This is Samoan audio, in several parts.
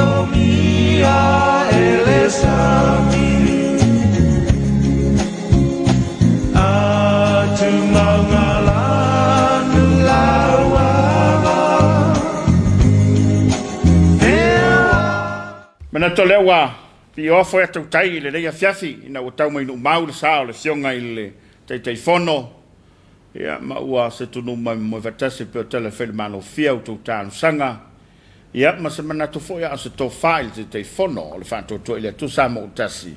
Miomia e le sami Atu maunga lanu lauava Manatu o lea ua piiofo e tautai i lenei afiafi ina ua tau mai Nuumau le sa o le Afioga i le Taitaifono, ia, ma ua se tunu mai moe faatasi pei o tala e fai le malofia outou talosaga, ia, ma se manatu foi a o se tofa i le Taitaifono o le faatoatoa i le Atua Samoa ua tasi,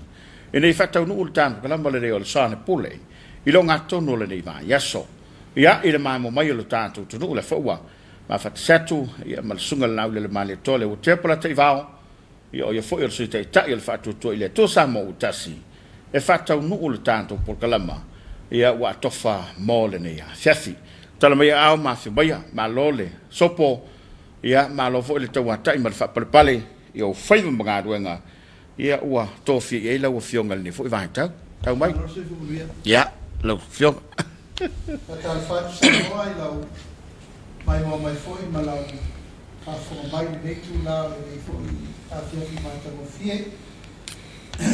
ina ia faataunuu le tanokalama lelei o le Soane Pule i le ogatotonu o lenei vaiaso. Ia, i le maemo mai o le tatou atunuu, le foi ua mafatasi atu, ia, ma le Susuga i le Laulele Malietoa Leuatea Polataivao, ia o ia foi o le Sui Taitai o le Faatuatua i le Atua Samoa ua tasi, e faataunuu le tatou polokalama, ia ua atofa mo lenei afiafi. Tala mai aao ma afio maia, malo le sopo, ia malo foi le tauatai ma le faapalepale i ou faiva ma galuega, ia ua tofia i ai lau Afioga i lenei foi vaitau. Tau mai. Malo le soifua manuia. Ia, lau Afioga. Faatalofa atu Samoa i lau maimoa mai foi ma lau faafofoga mai i lenei itula o lenei foi afiafi matagofie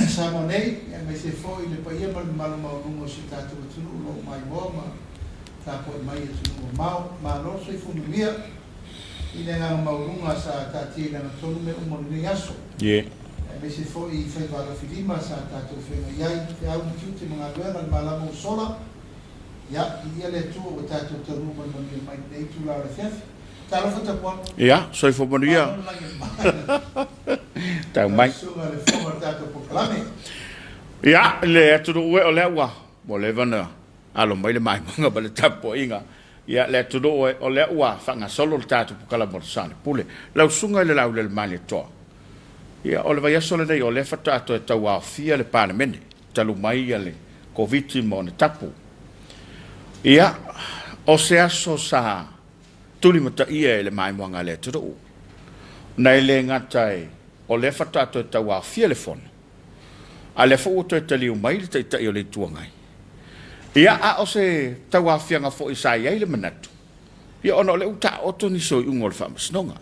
Samoa nei, aemaise foi le paia ma le mamalu maualuga o si o tatou atunuu o lo o maimoa ma tapuai mai i atunuu mamao. Malo le soifua manuia i le agaga maualuga sa taatia i lagatonu mea uma o lenei aso, aemaise foi i faiva alofilima sa tatou feagai ai, feau ma tiute ma galuega i le malama ua sola. Ia, viia le Atua ua tatou taunuu ma le manuia mai i lenei itula o le afiafi. Talofa Tapuala. Ia, soifua manuia. Malo le lagi e mama. Tau mai. Lau susuga i le fofoga o le tatou polokalame. Ia, le atunuu e o lea ua ua leva ona alo mai le maimoaga ma le tapuaiga. Ia, le atunuu e o lea ua faagasolo le tatou polokalame o le Sane Pule. Lau susuga i le Laulele Malietoa, ia, o le vaiaso lenei o lea faatoa toe tauaofia le Palemene talu mai ia le Koviti ma ona tapu. Ia, o se aso sa tulimataia e le maimoaga a le atunuu. Na e le gata e o lea faatoa toe tauaofia le fono, a lea foi ua toe taliu mai le Taitai o le Itu Agai. Ia, a o se tauaofiaga foi sa i ai le manatu, ia ona o lea ua taoto nisi o iuga o le faamasinoga.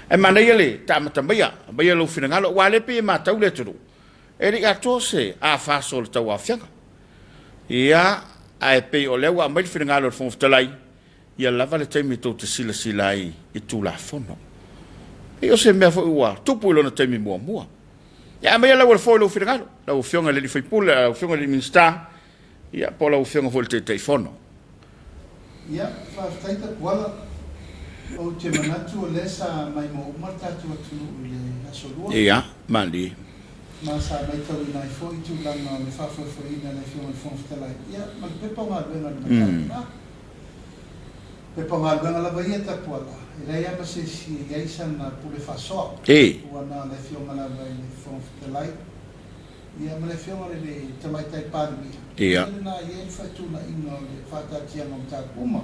Ae manaia le taamata maia, aumaia lou finagalo, aua o lea e pei e matau le atunuu, e le i atoa se afaso o le tauaofiaga. Ia, ae pei o lea ua aumai le finagalo o le Fofoga Fetalai, ia lava le taimi tou te silasila ai i Tulafono. E pei o se mea foi ua tupu i lona taimi muamua. Ia aumaia lau alafo i lou finagalo, lau Afioga i le sui usufono, lau Afioga i le Minisita, ia po o lau Afioga foi i le Taitaifono. Ia, faafetai Tapuala. Ou te manatu o lea sa maimoa uma le tatou atunuu i le Aso Lua. Ia, malie. Ma sa maitauina ai foi tulaga o le faafoefoeina e le Afioga i le Fofoga Fetalai, ia, ma le pepa o galuega i le mataupu lena. Pepa o galuega lava ia Tapuala, e leai lava ma se isi e i ai sana pule faasoa. Ua na o le Afioga lava i le Fofoga Fetalai, ia ma le Afioga i le Tamaitai Palemia, ia lena e i ai le faatuunaiga o le faataatiaga o mataupu uma.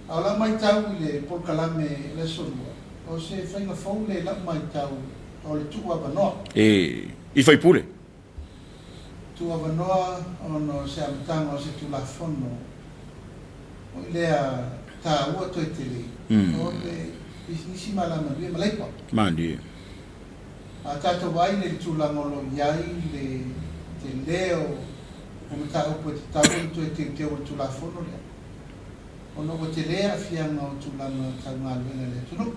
A o lau maitau i le polokalame i le Aso Lua, o se faiga fou lea i lau maitau o le tuuavanoa. I faipule. Tuuavanoa ona o se amataga o se Tulafono foi lea taua toe tele o le pisinisi ma alamanuia ma leipa. Malie. A tatou vaai i le tulaga o lo o i ai le tele o mataupu e tatau ona toe teuteu o le Tulafono lea, ona ua tele aafiaga o tulaga tau galuega i le atunuu.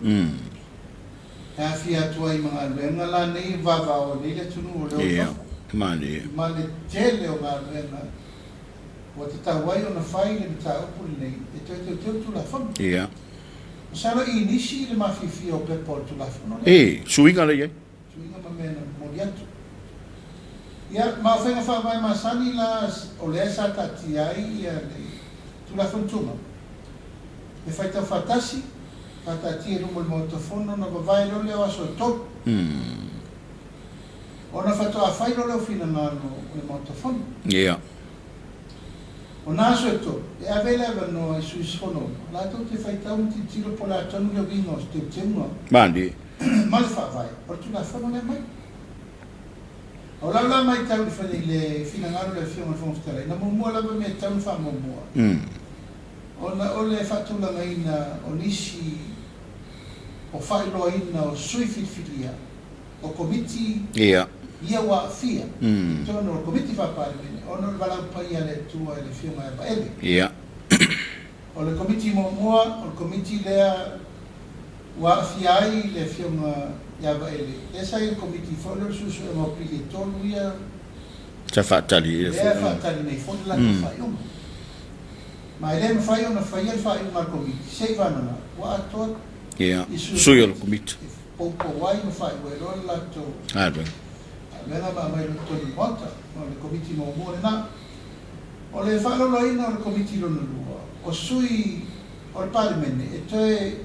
E aafia atu ai ma galuega la nei e vavao ai nei le atunuu o lea o i fafo, ma le tele o galuega ua tatau ai ona fai le mataupu lenei e toe teuteu le Tulafono. Masalo i nisi le mafiafia o pepa o le Tulafono lea. E, suiga lea i ai. Suiga ma mea na momoli atu. Ia, ma o faiga faavae masani la o lea sa taatia ai le Tulafono Tumau, e faitau faatasi, faataatia i luma o le Maota Fono ona vavae loa lea o aso e tolu. Ona faatoa fai loa lea o finagalo o le Maota Fono. O na aso e tolu, e ave ai le avanoa i sui usufono uma, latou te faitau ma tilotilo po o le a tonu le uiga o se teuteuga ma le faavae o le Tulafono lea mai. O lau la maitau i le finagalo o le Afioga i le Fofoga Fetalai, na muamua lava mea e tatau ona faamuamua, ona o le faatulagaina o nisi o faailoaina o sui filifilia o Komiti ia ua aafia i totonu o le Komiti Faa-Palemene ona o le valaau paia a le Atua i le Afioga ia Vaele. O le Komiti muamua, o le Komiti lea ua aafia ai le Afioga ia Vaele, lea sa i ai i le Komiti foi lea o le Suesuega o Pili e tolu ia, Sa faatali lea e faatali nei foi le latou faaiuga. Ma e le mafai ona faia le faaiuga a le Komiti seiavagana ua atoa i sui o le Komiti e poupou ai ma faaiu ai loa le latou galuega ma aumai loa i totonu o le Maota. O le Komiti muamua lena. O le faaaloaloina o le Komiti lona lua, o sui o le Palemene e toe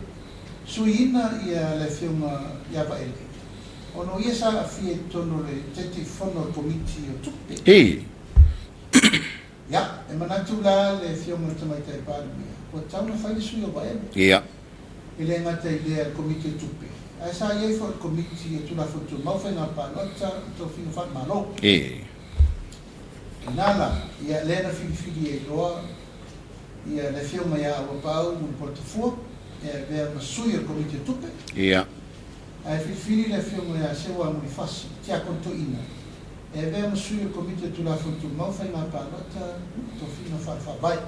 suiina le Afioga ia Vaele, ona o ia sa aafia i totonu o le Taitaifono o le Komiti o Tupe. Ia, e manatu la le Afioga i le Tamaitai Palemia, ua tatau ona fai le sui o Vaele. E le gata i lea i le Komiti o Tupe, ae sa i ai foi i le Komiti o Tulafono Tumau, Faiga Palota ma Tofiga Faale-Malo. Ina la, ia, lea na filifili ai loa ia le Afioga ia Auapaau Mulipola Tafua e avea ma sui o le Komiti o Tupe. Ae filifili le Afioga ia Seua Mulifasi, Tiakono Toeaina, e avea ma sui o le Komiti o Tulafono Tumau, Faiga Palota ma Tofiga Faale-Faavae.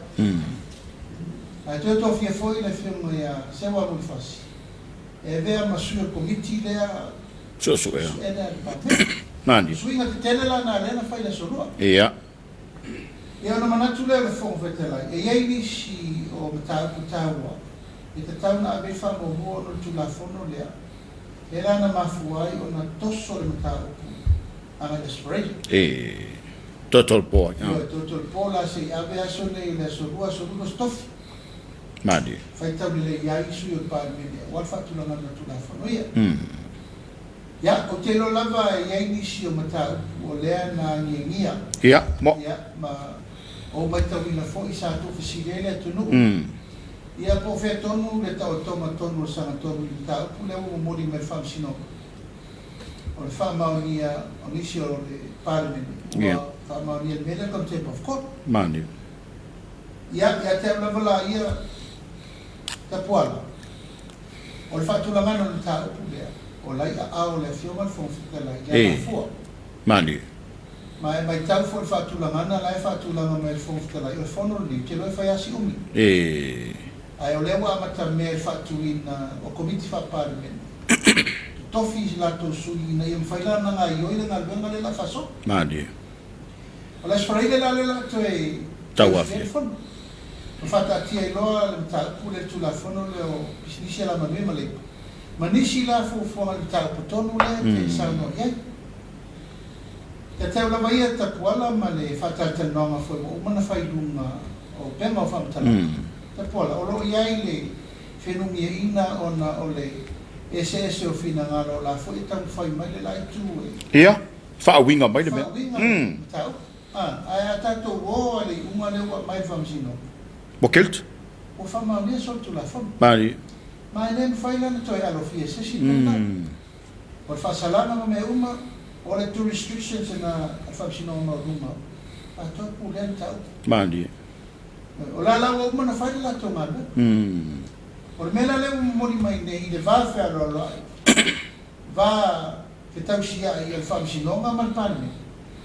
Ae toe tofia foi le Afioga ia Seua Mulifasi e avea ma sui o le Komiti lea Suesuega a le Palemene. Suiga tetele la na lea na fai i le Aso Lua. Ia ona manatu lea o le Fofoga Fetalai, e i ai nisi o mataupu taua e tatau ona ave i ai faamuamua ona o le Tulafono lea, lea la na mafua ai ona toso le mataupu agai i le Aso Faraile. E toe tolopo ai. Ioe, toe tolopo la se i ave aso nei o le Aso Lua, Aso Lua, Aso Tofi. Malie. Faitau lelei ai sui o le Palemene aua le faatulagaga o Tulafono ia. Ia, ou te iloa lava e i ai nisi o mataupu o lea na agiagia. Ia, mo. Ia, ma ou matauina foi sa tuufesili ai le atunuu. Ia, po o fea tonu le taotoga tonu o le sagatonu i le mataupu lea ua momoli mai e le Faamasinoga o le faamaonia o nisi o le Palemene ua faamaonia i le mea lea o le Contempt of Court. Malie. Ia, ia te au lava la ia, Tapuala, o le faatulagaga o le mataupu lea, o la i aao o le Afioga i le Fofoga Fetalai i le alafua. Malie. Ma e matau foi i le faatulagaga la e faatulaga mai e le Fofoga Fetalai, o le fono lenei, ou te iloa e fai lava si umi. Ae o lea ua amatamea i le faatuina o Komiti Faa-Palemene, totofi i latou sui ina ia mafai la ona gaoioi le galuega lea o le a faasolo. Malie. O le Aso Faraile la lea o le a toe tauafia ai le fono, ma faataatia ai loa le mataupu lea i le Tulafono lea o Pisinisi Alamanuia ma Leipa, ma nisi la fuafuaga i le mataupu tonu lea e te saunoa i ai. Ia te au lava ia Tapuala ma le faatalatalanoaga foi ua uma ona fai i luga o upega o faamatalaga, Tapuala, o lo o i ai le fenumiaiga ona o le eseese o finagalo o la foi e taumafai mai le la itu e Ia. Faauiga mai le mea. Faauiga le mataupu. A, ae a tatou o a le iuga lea ua aumai e le Faamasinoga. Ua guilt. Ua faamaonia solitulafono. Malie. Ma e le mafai la ona toe alofia e se isi le mea lena. O le faasalaga ma mea uma, o le jurisdictions na a le Faamasinoga Maualuga, atoa pulea le mataupu. Malie. O la la ua uma ona fai le latou galuega. O le mea la lea ua momoli mai nei i le va fealoaloai, va fetausiai a le Faamasinoga ma le Palemene,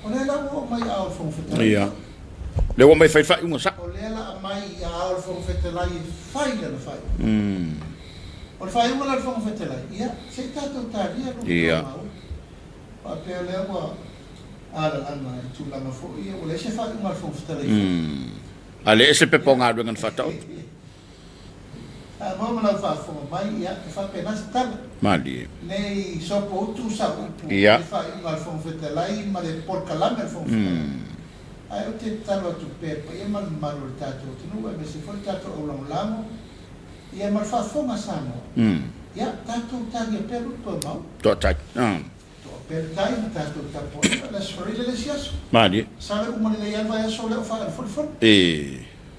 o lea la ua oo mai i aao o le Fofoga Fetalai. Ia. Lea ua aumai e fai le faaiuga sao. O lea la aumai i aao o le Fofoga Fetalai e fai lana faaiuga. O le faaiuga la a le Fofoga Fetalai, ia, se i tatou talia lo outou maua. Faapea o lea ua alalaga i tulaga foi ia, ua leai se faaiuga a le Fofoga Fetalai foi. A le ese pepa o galuega na faataoto. Samoa ma lau faafofoga mai, ia, e faapena se tala. Malie. Ne i sopoutu sau upu i le faaiuga a le Fofoga Fetalai ma le polokalame a le Fofoga Fetalai. Ae ou te tatalo atu pea i le paia ma le mamalu o le tatou atunuu aemaise foi le tatou aulagolago, ia, ma le faafofoga a Samoa, ia, tatou talia pea lupe o maua. Toatai. Toa pea le tai ma tatou tapuaiga, le Aso Faraile le isi aso. Malie. Masalo e uma lelei lava le vaiaso lea o faaali foi le fono.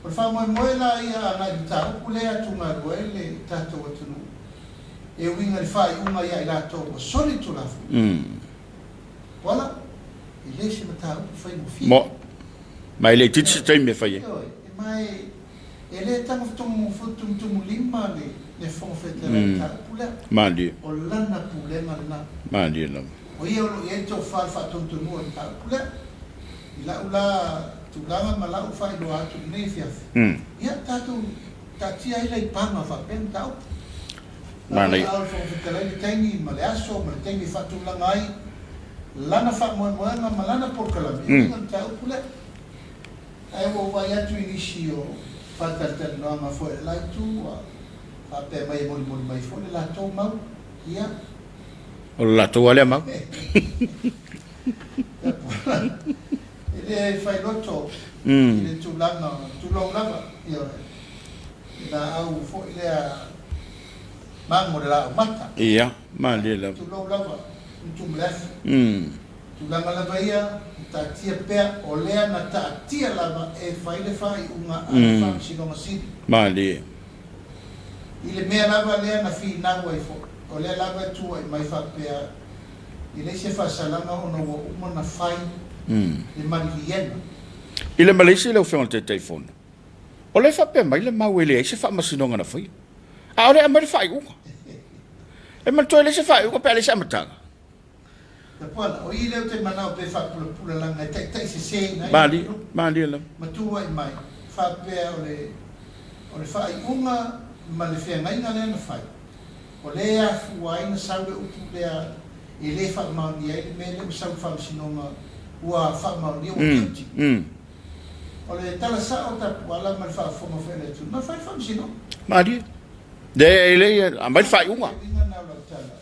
O le faamoemoe la ia agai i le mataupu lea e atugalu ai le tatou atunuu e uiga i le faaiuga ia i latou ua soli le Tulafono. Voila! E le se mataupu faigofie. Mo. Ma e le itiiti se taimi e fai ai. Ioe, ma e le tagotogo tumutumulima le Fofoga Fetalai. le mataupu lea. Malie. O lana pulega lena. Malie lava. O ia o lo o i ai le tofa i le faatonutonuga o le mataupu lea. I lau la tulaga ma lau faailoa atu i lenei afiafi, ia tatou taatia ai laipaga faapea mataupu. Manaia. Lau i aao o le Fofoga Fetalai le taimi ma le aso ma le taimi e faatulaga ai lana faamoemoega ma lana polokalame e uiga i le mataupu lea. Ae ua ou vaai atu i nisi o faatalatalanoaga foi a le la itu ua faapea mai e molimoli mai foi le latou mau. Ia. O le latou lava lea mau. E le failoto i le tulaga, tulou lava, ioe, le laau foi lea mago le laau mata. Ia, malie lava. Tulou lava, utu ma le afi. Tulaga lava ia, na taatia pea, o lea na taatia lava e fai le faaiuga a le Faamasinoga Sili. Malie. I le mea lava lea na finau ai foi, o lea lava e tuuai mai faapea, E leai se faasalaga ona ua uma ona fai le maliliega. I le Malaysia lau Afioga i le Taitaifono, o lea e faapea mai le mau e leai se faamasinoga na faia, a o lea e aumai le faaiuga. E manatua e leai se faaiuga pe a leai se amataga. Tapuala, o i lea ou te manao pe faapulapula leaga e taitai sese ina ai le Malie, atunuu. malie lava. Ma tuuai mai, faapea o le o le faaiuga ma le feagaiga lea na fai, O lea e afua ai na sau le upu lea e le faamaonia ai le mea lea ua sau i le faamasinoga ua faamaonia ua guilty. O le tala sao Tapuala ma le faafofoga foi a le atunuu, na fai le faamasinoga. Malie. Le e le aumai le faaiuga. O le uiga lena o lau tala.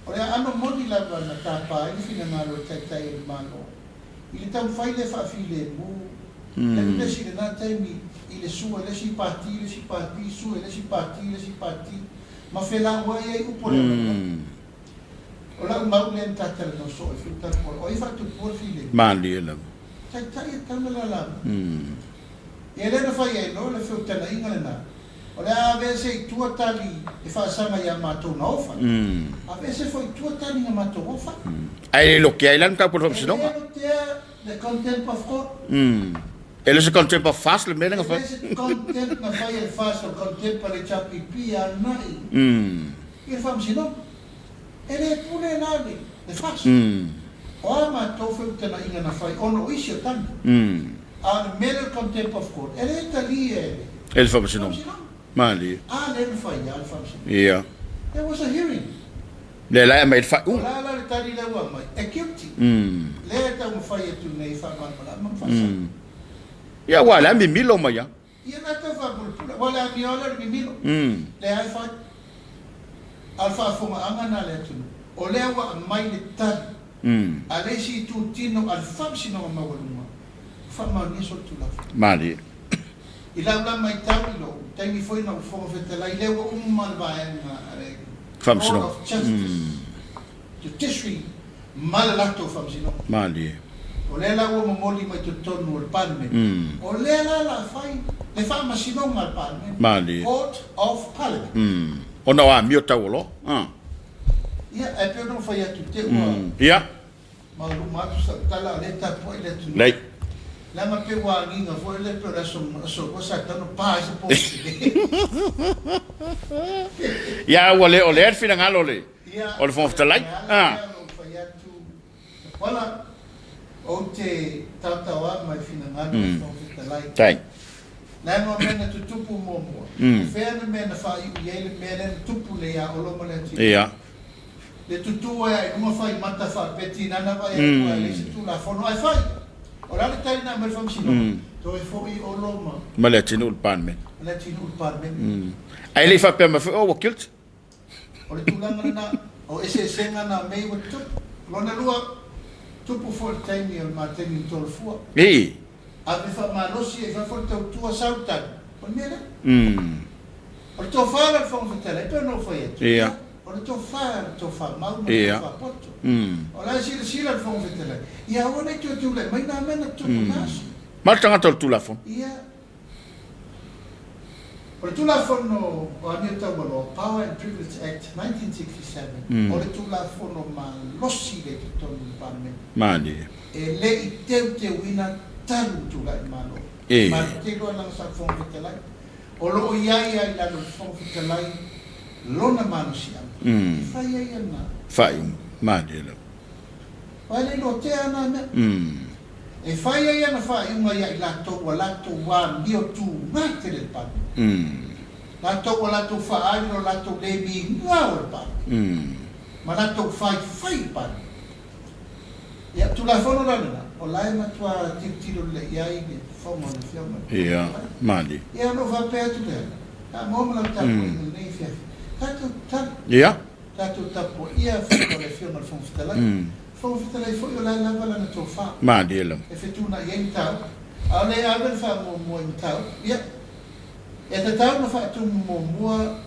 O le aano moni lava na tapa ai le finagalo o le Taitai o le Malo i le taumafai lea e faafilemu le vevesi i lena taimi i le sue le isi pati le isi pati sue le isi pati le isi pati ma felauai ai upu o le aulaulau. O lau mau lea na tatalanoa soo ai foi le tapuala, o ai e faatupua le filemu? Malie lava. Taitai e tatau ona lalaga. Ia lea na fai ai loa le feutagaiga lena, o le a aveese i tua tali e faasaga ia matou na ofa, aveese foi i tua tali na matou ofa. Ae le lotea ai la le mataupu o le faamasinoga. E le lotea le contempt of court. E le o se contempt of farce le mea lea na fai. E le se contempt na fai e le farce, o le contempt a le HRPP agai i le faamasinoga. E le pule la le FAST. O a matou feutagaiga na fai ona o isi o tagi. A o le mea lea o le contempt of court, e le talia e le. E le Faamasinoga. Malie. A lea na fai a le Faamasinoga. Ia. There was a hearing. Lea la e aumai ai le faaiuga. O la la le tali lea ua aumai, e guilty. Lea e taumafai atu nei e faamalamalama ma faasao. Ia aua o le a mimilo mai a. Ia na tau faapulapula, aua o le amio lea o le mimilo, lea e fai. A o le faafofogaaga lena a le atunuu, o lea ua aumai le tali a le isi itutino a le Faamasinoga Maualuga ua faamaonia solitulafono. Malie. I lau la matau i lou taimi foi na ou Fofoga Fetalai, lea ua uma le vaega a le Court of Justice. Judiciary ma le latou faamasinoga. Malie. O lea la ua momoli mai totonu o le Palemene, o lea la la fai le faamasinoga a le Palemene, Malie. Court of Parliament. Ona o amio taualoa. Ah. Ia, ae pei ona ou fai atu te ua Ia. mauluma atu sau tala, o lea e tapuai le atunuu. Lei. Leaga pei ua agiga foi lea pei o le aso aso lua sa tatau ona pa ai se povi tele. Ia, ua le o lea le finagalo o le Ia, o le Fofoga Fetalai. o le ala Ah. lea o lou fai atu, Tapuala, ou te taotaoa mai finagalo o le Fofoga Fetalai. Tai. Leaga o mea na tutupu muamua, o fea le mea na faaiu i ai le mea lea na tupu nei ia Olo ma Leatinuu? Ia. Le tutū ai a i luga fai mata faapea tinana vaai atu a e leai se Tulafono ae fai. O le a le tali na aumai le Faamasinoga? Toe foi Olo ma. Ma Leatinuu i le Palemene. Ma Leatinuu i le Palemene. Ae le i faapea mai foi, oh ua guilty. O le tulaga lena, o eseesega na mei ua tutupu. Lona lua, tupu foi le taimi o le mateni i Tolofua. Ii. Ave faamalosi ai fafo le tautua sau le tali, o le mea lea. O le tofa la le Fofoga Fetalai, pei ona ou fai atu, Ia. o le tofa, le tofa mau ma le Ia. tofa poto. O la e silasila le Fofoga Fetalai, ia aua ne i toe tulai mai na mea na tutupu na aso. Ma le tagata o le Tulafono. Ia. O le Tulafono o Amio Taualoa, Power and Privilege Act 1967, o le Tulafono malosi lea i totonu o le Palemene. Malie. E le i teuteuina talu le tulai Malo. E. Malie te iloa leaga sa Fofoga Fetalai. O lo o i ai lava i lalo o le Fofoga Fetalai Lona malosiaga e fai ai ana. Faaiuga, malie lava. Aua e le iloatea ana mea. E fai ai ana faaiuga ia i latou ua latou amio tuga tele i le Palemene. Latou ua latou faaali lo latou le migao i le Palemene. Ma latou faifai i le Palemene. Ia, Tulafono la lena, o la e matua tilotilo lelei i ai le fofoga o le Afioga i le Fofoga Fetalai. Malie. Ia, ona ou faapea atu lea, Samoa ma lau tapuaiga i lenei afiafi, tatou tatalo, tatou tapuaia faiva o le Afioga i le Fofoga Fetalai. Fofoga Fetalai foi o la e lava lana tofa Malie lava. e fetuunai ai mataupu, a o le ave le faamuamua i mataupu, ia, e tatau ona faatumu muamua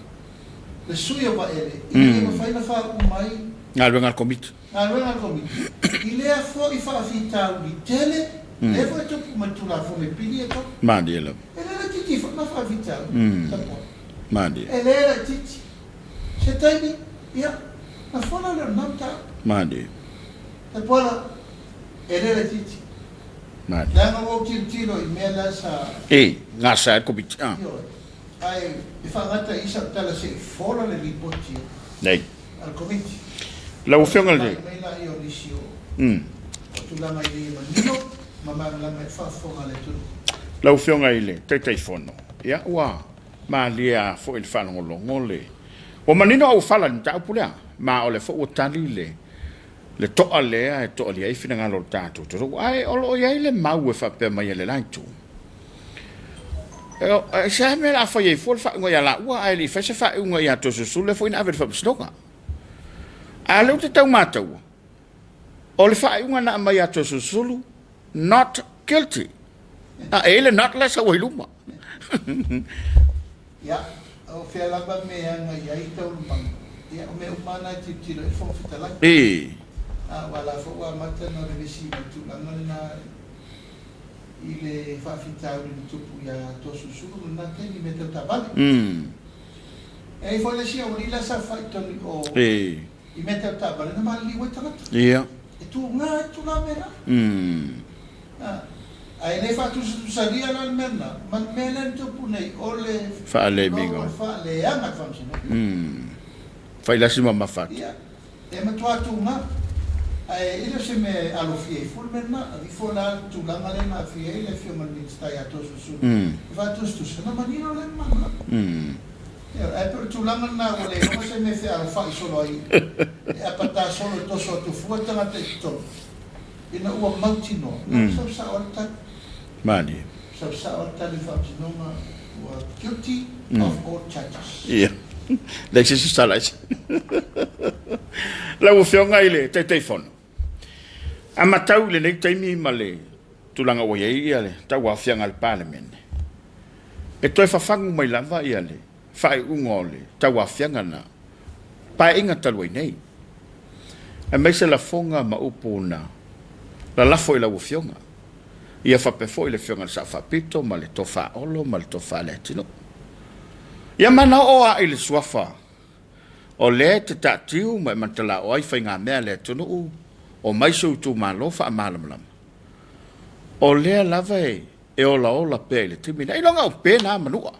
le sui o Vaele ina ia mafai ona faauu mai Galuega a le Komiti. Galuega a le Komiti i lea foi faafitauli tele, lea foi e tupu mai le Tulafono e pili e topu. Malie lava. E le laitiiti foi lena faafitauli, Tapuai. Malie. E le laitiiti. Se taimi, ia, na fola lea o lena mataupu. Malie. Tapuala, e le laitiiti. Malie. Leaga ua ou tilotilo i mea la sa. E, gasa ai le Komiti, a. Ioe. Ae e faagata i i sau tala se i fola le lipoti Nei. a le Komiti. Lau Afioga i le. Ona mai laia o nisi o tulaga ina ia manino ma malamalama ai le faafofoga a le atunuu. Lau Afioga i le Taitaifono, ia ua malie lava foi i le faalogologo le. Ua manino auofala i le mataupu lea, ma o lea foi ua tali le le toa lea e toalia ai finagalo o le tatou atunuu. Ae o lo o i ai le mau e faapea mai e le la itu, e se a mea o le a fai ai fua le faaiuga ia laua ae le i fai se faaiuga ia Toeolesulusulu lea foi na ave i le faamasinoga. A o lea ou te tau mataua, o le faaiuga na aumai ia Toeolesulusulu, not guilty. A e i ai le not la e sau ai luma. Ia, o fea lava me e agai i ai taualumaga? Ia, o mea uma lava na e tilotilo i ai le Fofoga Fetalai. A, aua o la foi ua amata ona vevesi mai le tulaga lena i le faafitauli na tupu ia Toeolesulusulu i lena taimi i mea tau taavale. E i ai foi le isi aualii la sa fai i totonu i o i mea tau taavale na maliliu ai tagata. E tuga ai le tulaga mea la. Ae le faatusatusalia la le mea lena ma le mea lea na tupu nei, o le Faalemiga. O le faaleaga le faamasinoga. Failasi mamafa atu. Ia, e matua tuga. Ae e le o se mea e alofia ai fua le mea lena. Avifo fua la le tulaga lea na aafia ai le Afioga i le Minisita ia Toeolesulusulu e faatusatusa, ona manino lea ma malamalama. Ioe, ae pei o le tulaga lena ua le iloga se mea e fealofai solo ai, e apata solo e toso atu fua le tagata i totonu. Ina ua mautinoa, na o sau sao lava le tali. Malie. Sau sao lava le tali i faamasinoga, ua guilty of all charges. Ia. Leai se isi sala ese. Lau Afioga i le Taitaifono, a matau i lenei taimi ma le tulaga ua i ai ia le tauaofiaga a le Palemene, e toe fafagu mai lava ia le faaiuga o le tauaofiaga na Paeaiga talu ai nei, aemaise lafoga ma upu na lalafo i lau Afioga, ia faapea foi le Afioga i le Sao Faapito ma le Tofa Olo ma le Tofa Leatinuu. Ia ma na oo lava i le suafa o lea e te taatiu ma e mantalao ai faigamea a le atunuu o mai si ou itumalo faamalamalama, o lea lava e olaola pea i le taimi lenei. Ailoga o pe na manua.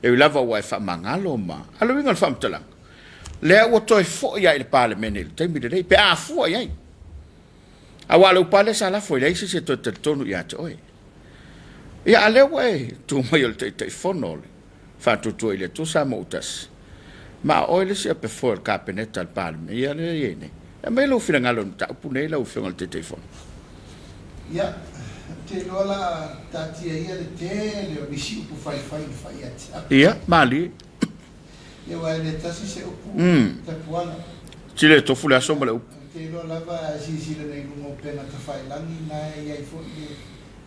E ui lava ua e faamagalo ma a le uiga o le faamatalaga, lea ua toe foi lava i le Palemene i le taimi lenei, pe a fua i ai. Aua o le upu lava lea sa lafo, e leai se isi e toe talitonu ia te oe. Ia, a lea ua e tu mai o le Taitaifono o le Faatuatua i le Atua Samoa ua tasi, ma o oe le isi apefoe o le Kapeneta a le Palemene, ia lea e i ai nei. Aumai lou finagalo i le mataupu lenei lau Afioga i le Taitaifono. Ia, ou te iloa la a taatia ia le tele o nisi upu faifai na fai ia te au. Ia, malie. Ia, aua e le tasi se upu tapuala. Tile e tofu le aso ma le upu. Ou te iloa lava a e silasila nei i luga o upega tafailagi, na e i ai foi le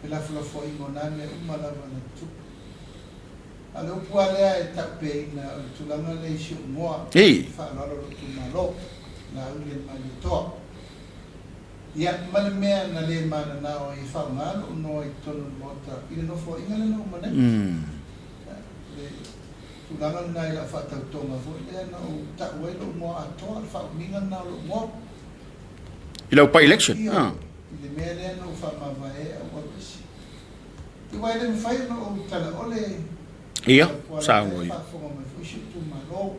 felafolafoaiga o na mea uma lava na tutupu. A o le upu lava lea e taupeina o le tulaga lea i si ou igoa, i le faaaloalo o lou itumalo, Laauli-a-le-Malietoa. Ia, ma le mea na le mananao ai e faaaoga lou noa i totonu o le Maota i le nofoaiga lea na uma nei. Ia, le tulaga lena i lau faatautoga foi lea na ou tau ai lou noa atoa, le faaumiga lena o lou noa. I lau by-election? Ioe, i le mea lea na ou faamavae ai ou alu ese. Ia, aua e le mafai ona ou talaole Ia, lau puala saunoa e ia. faafofoga mai foi si ou itumalo.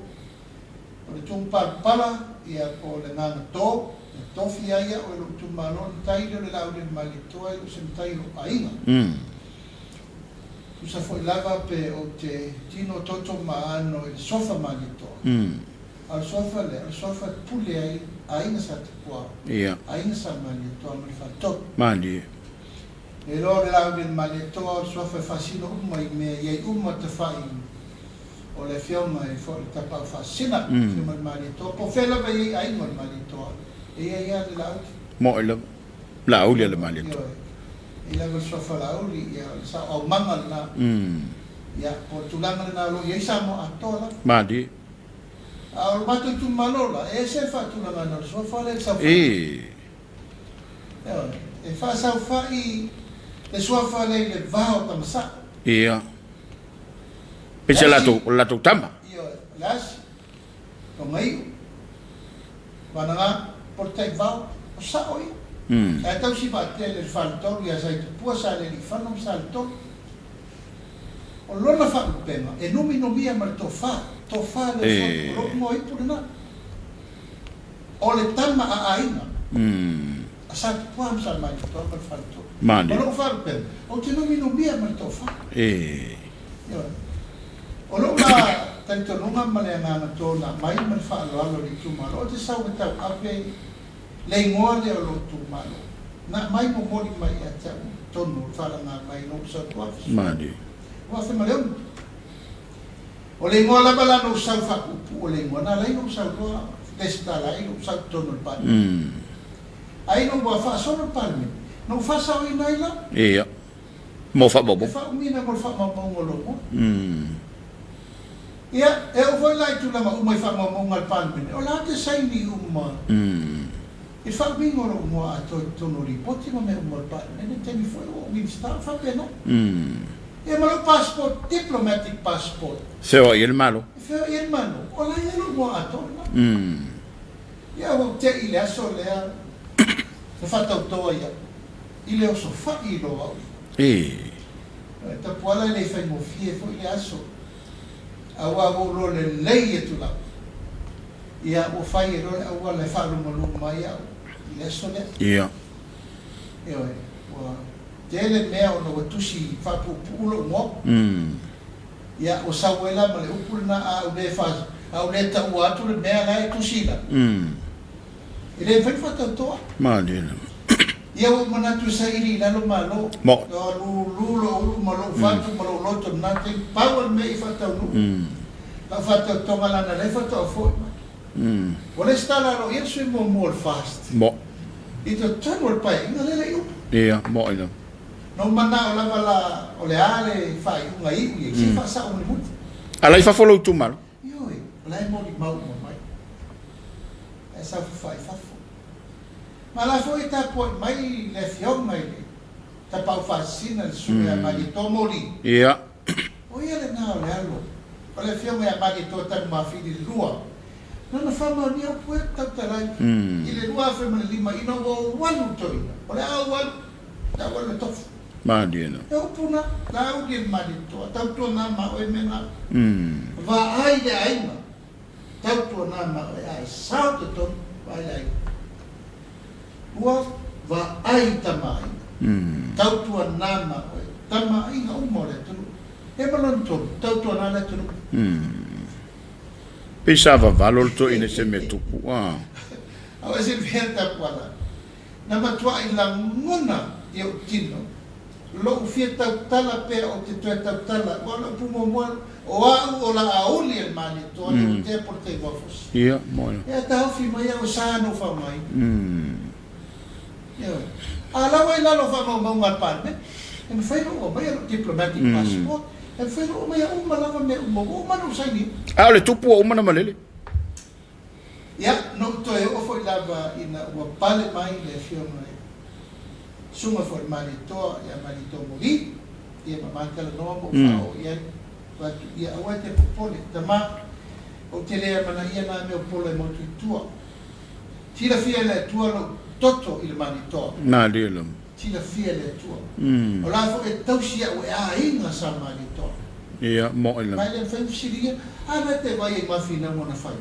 O le Tuupalapala, ia, po o le Gagato, na tofi ai au e lou itumalo, o le matai lea o le Laaulialemalietoa e le o se matai o lou aiga. Tusa foi lava pe ou te tino toto ma ano i le suafa Malietoa, a o le suafa lea, o le suafa e pule ai aiga Sa Tupua, aiga Sa Malietoa ma le Faletolu. Malie. E iloa o le Laaulialemalietoa o le suafa e faasino uma i mea e i ai uma tafai o le Afioga i foi le Tapaau Faasisina, Afioga i le Malietoa, po o fea lava e i ai aiga o le Malietoa, e i ai lava le Laauli. Moe lava, Laauli a le Malietoa. Ioe, e i ai lava le suafa Laauli, ia o le sao aumaga lena. Ia, po o le tulaga lena o lo o i ai Samoa atoa lava. Malie. A o le matou itumalo la, e ese le faatulagaina o le suafa lea i le saofaiga. Ioe, e faasaofai le suafa lea i le va o Tamasaa. Ia. Peiseai latou, o le latou tama. Ioe, o le asi, Togaiu, Vanaga, po o le Taivao, o sao ia. Ae tausi vaatele le faletolu ia Saitupua, Salealiifano ma Saletolu. O lona faalupega, e numinumia ma le tofa, tofa lea o Sotu, o lou igoa ipu lena. O le tama a aiga a Satupua ma Samalitoa ma le Faletolu. O lou faalupega, ou te numinumia ma le tofa. Ioe. O lou la talitonuga ma le agaga tona mai ma le faaaloalo i le itumalo, ou te sau e tauave le igoa lea o lou itumalo. Na aumai momoli mai ia te au i totonu o le faalaga mai i lou sau 2006. O le igoa lava la na ou sau faapuupuu o le igoa, na ala ai ona ou sau loa lesitala ai lou sau i totonu o le Palemene. Ai ina ua faasolo le Palemene, na ou faasaoina ai la. Ia. Mo faamaumauga. E faaumiina mo le faamaumauga o lou igoa. Ia, e oo foi la i tulaga uma i faamaumauga a le Palemene, o la te saini uma i le faaumiga o lou igoa atoa i totonu o lipoti ma mea uma o le Palemene, i le taimi foi ua ou Minisita, o faapena. Ia ma lou passport, diplomatic passport. Feoai ai le Malo. E feoai ai le Malo. O la e i ai lou igoa atoa lena. Ia ua ou te i le aso lea na faatauto ai au i le osofai i lou au. E Tapuala e le i faigofie foi le aso, aua ua ou iloa lelei atu lava, ia ua fai e loa le auala e faalumaluma ai au i le aso lea. Ioe, ua tele mea ona ua tusi faapuupuu lou igoa. Ia, ua sau ai la ma le upu lena, a ou le fa, a ou le taua atu le mea la e tusi i lalo, e le mafai ona faatauto au. Malie lava. Ia, ua ou manatu e saili i lalo Malo. Mo. Ua lulu lou ulu ma lou fatu ma lou loto i lena taimi, pau o le mea i faataunuu. Lau faatautoga lana lea faatoa foi mai. Ua lesitala aloaia le sui muamua o le FAST. Mo. I totonu o le Paeaiga lea le i upu. Ia, mo i lava. Na ou manao lava la o le a le faaiuga iu i ai, se i faasao mulimuli. A la i fafo lou itumalo? Ioe, o la e molimau uma mai. La e saofafai i fafo. Ma la foi e tapuai mai le Afioga i le Tapaau Faasisina le Susuga ia Malietoa Moli. Ia. O ia lena o le alo o le Afioga ia Malietoa Tanumafili le lua. Lana faamaonia upu e tautala ai i le 2005 ina ua ou alu i toeaina, o le a ou alu, le a ou alu e tofu. Malie na. E upu na, Laauli e le Malietoa, tautuana ma oe mea na. Vaai le aiga, tautuana ma oe a e sao totonu, vaai le aiga. Ua vaai i tama aiga, tautuana ma oe, tama aiga uma o le atunuu. E ma lona tolu, tautuana le atunuu. Pei sa vavalo le toeaina i se mea tupu a. Aua se mea tapuala. Na matuai lagona i ou tino lou fia tautala pea ou te toe tautala aua o le upu muamua o au o Laauli e le Malietoa le Utea po o le Teivaofosi. Ia, moe. Ea taofi mai au e sa na ou faaaogaina. Ioe. A la ua i lalo o faamaumauga a le Palemene, e mafai ona ou aumaia lou diplomatic passport, e mafai ona ou aumaia uma lava mea uma, ua uma ona ou saini. A o le tupu ua uma ona malele. Ia, na ou toe oo foi lava ina ua pale mai le Afioga i le Susuga foi i le Malietoa ia Malietoa Moli, ia ma ma talanoa ma ou faaoo i ai, fai atu, Ia aua e te popole, tama, ou te le amanaia na mea o pola e motu i tua. Silafia e le Atua lou toto i le Malietoa. Malie lava. Silafia e le Atua. O la foi e tausi au e aiga sa Malietoa. Ia, moʻi Ma lava. e le mafai ona fesiligia, A na te vaai ai ma finauga na fai?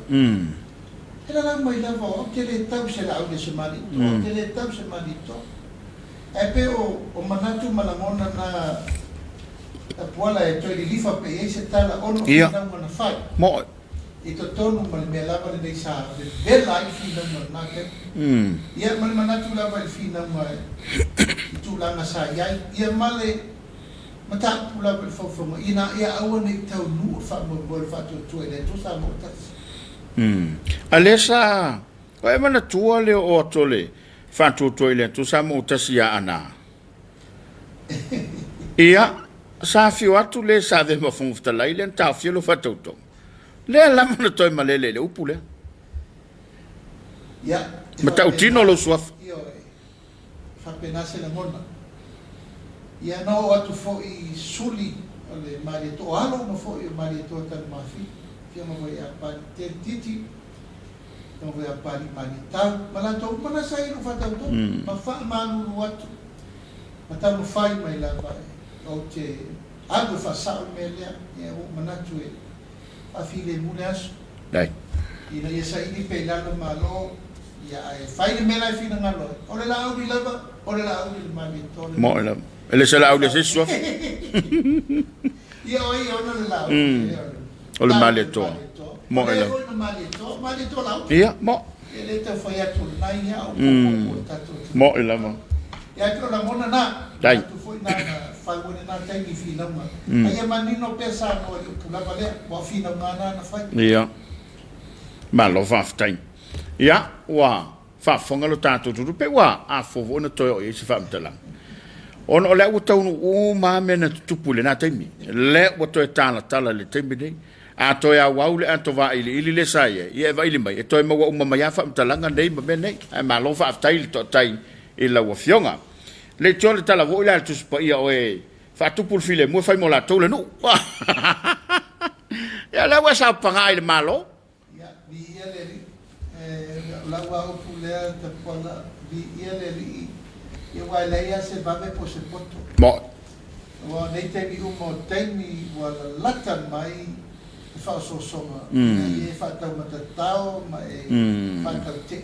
E lalau mai lava o au, te le tau i se laau i le Malietoa, ou te le tau i se Malietoa. Ae pei o, o manatu ma lagona na Tapuala e toe lilifa pea i ai se tala ona o finauga na fai. Moʻi. I totonu ma le mea lava lenei sa vevela ai le finauga i lena taimi. Ia, ma le manatu lava i le finauga i tulaga sa i ai, ia ma le mataupu lava i le faufauga, ina ia aua ne i taunuu le faamoemoe o le faatuatua i le Atua Samoa ua tasi. A lea sa o e manatua le oo atu o le faatuatua i le Atua Samoa ua tasi ia Ana? Ia, sa afio atu le sa avea ma Fofoga Fetalai lea na taofia lou faatautoga. Lea lava na toe malele i le upu lea. Ia, e Matautino faapena, lou suafa. ioe, e faapena se lagona. Ia, na oo atu foi i suli o le Malietoa, o alo uma foi o Malietoa Tanumafili, Afioga foi ia Tele Titi, Afioga foi ia Papalii Malietau, ma latou uma na sa i lou faatautoga, ma faamalulu atu, ma taumafai mai lava ou te alu e faasao le mea lea, ia ua ou manatu e faafilemu le aso, ina ia saili pea i lalo Malo, ia ae fai le mea la e finagalo ai. O le Laauli lava, o le Laauli le Malietoa le Moe lava. E le se Laauli a se isi suafa. Ia o ai e ona le Laauli, e o le Malietoa. Moe lava. O lea foi na Malietoa, Malietoa Laauli. Ia, moe. E le tau fai atu o lena ia o popo o le tatou atunuu. Moe lava. Ia ae pei o lagona na. Dai. Manatu foi na na fau ai lena taimi i finauga. A ia manino pea Samoa i le upu lava lea, aua o finauga na na fai. Ia. Malo faafetai. Ia, ua faafofoga lo tatou atunuu pe ua afua foi ona toe oo i ai se faamatalaga. Ona o lea ua taunuu uma lava mea na tutupu i lena taimi. Lea ua toe talatala i le taimi lenei. A toe auau le ato vailiili lea sa i ai, ia e vaili mai, e toe maua uma mai lava faamatalaga nei ma mea nei. Ae malo faafetai i le toatai i lau Afioga. Leitioa le tala foi la a le Tusi Paia o e faatupu le filemu e fai mo latou le nuu. Ia o lea ua e saopaga i le Malo. Ia, viia le Alii. O lau lava upu lea Tapuala, viia le Alii, ia aua e leai lava se vave po o se poto. Moe. Aua o nei taimi uma o taimi ua lalata mai le faaosoosoga ina ia e faataumatatao ma e faatautee.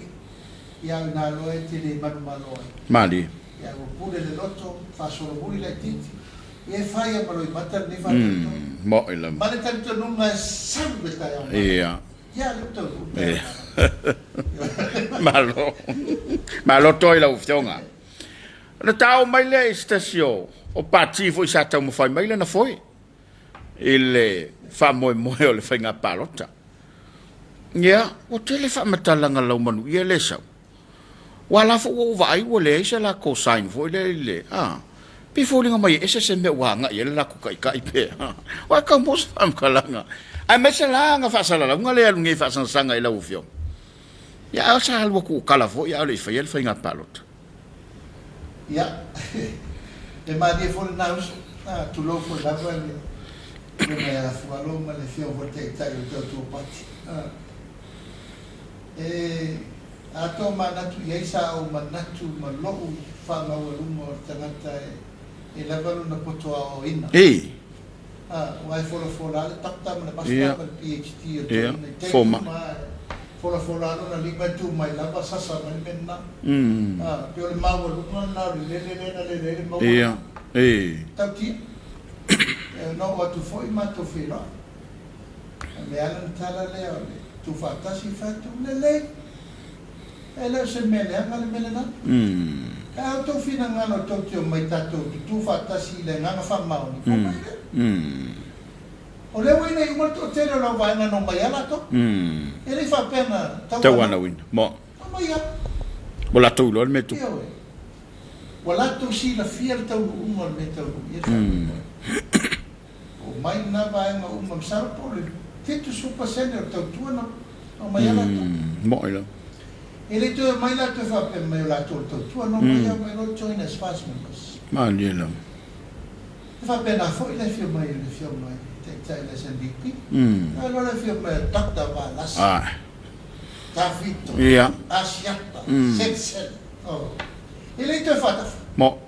Ia au ina loa e te le manumalo ai. Malie. Ia ua pule le loto, faasolomuli laitiiti, ia e fai a ma loimata lenei faatautoga. Moe lava. Ma le talitonuga e sau le taeao malama. Ia. Ia lea ua taunuu le taeao malama. Malo. Malo toi lau Afioga. Ona ta oo mai lea i se tasi o pati foi sa taumafai mai lana foe i le faamoemoe o le faiga palota. Ia, ua tele faamatalaga laumanuia lea e sau. Aua la foi ua ou vaai ua leai se latou sign foi lea i le, a, pei e foliga mai e ese se mea ua agai i ai le latou taitai pe a. Aua e tau maua se faamatalaga. Aemaise la ana faasalalauga lea e alu nei faasagasaga i lau Afioga. Ia, a sa alu atu o tala foi a o le i faia le faiga palota. Ia, e malie foi lena uso, a, tulou foi lava le Afioga ia Fualo ma le Afioga foi i le Taitai o le Tautua Pati. A, e atoa manatu i ai sa ou manatu ma lou faamaualuga o le tagata e lava lona poto aoaoina. Ei. A, aua e folafola lava le Doctor ma le Master ma le PHD o le toeaina i taimi uma lava e folafola lava lona lima e tu mai lava sasa mai le mea lena. A, pei o le maualuga lena o le lele lea na lele ai le maua lena. Tautia. E na oo atu foi matou feiloai. A mea lava lana tala lea o le tuufaatasi fai atu, Lelei. E le o se mea leaga le mea lena. Pe a outou finagalo tou te omai tatou tutu faatasi i le agaga faamaoni, omai lea. O lea ua inei uma le toatele o lau vaega na omai a latou. E le i faapea na tauanauina. Omai a. Ua latou iloa le mea tupu. Ioe. Ua latou silafia le taunuuga o le mea taunuu i ai le faamoemoe. Omai lena vaega uma, masalo po o le 70% o le tautua na omai ai latou. Moʻi lava. E le toe omai latou e faapea mai o latou o le tautua, na omai lava mai loa join as fast members. Malie lava. E faapena foi le afio mai o le afioga i le Taitai o le SNBP, ae loa le afio mai o Doctor Valasi, Tafito, Asiata, Selesele. Oh. E le toe faatafa. Moʻi.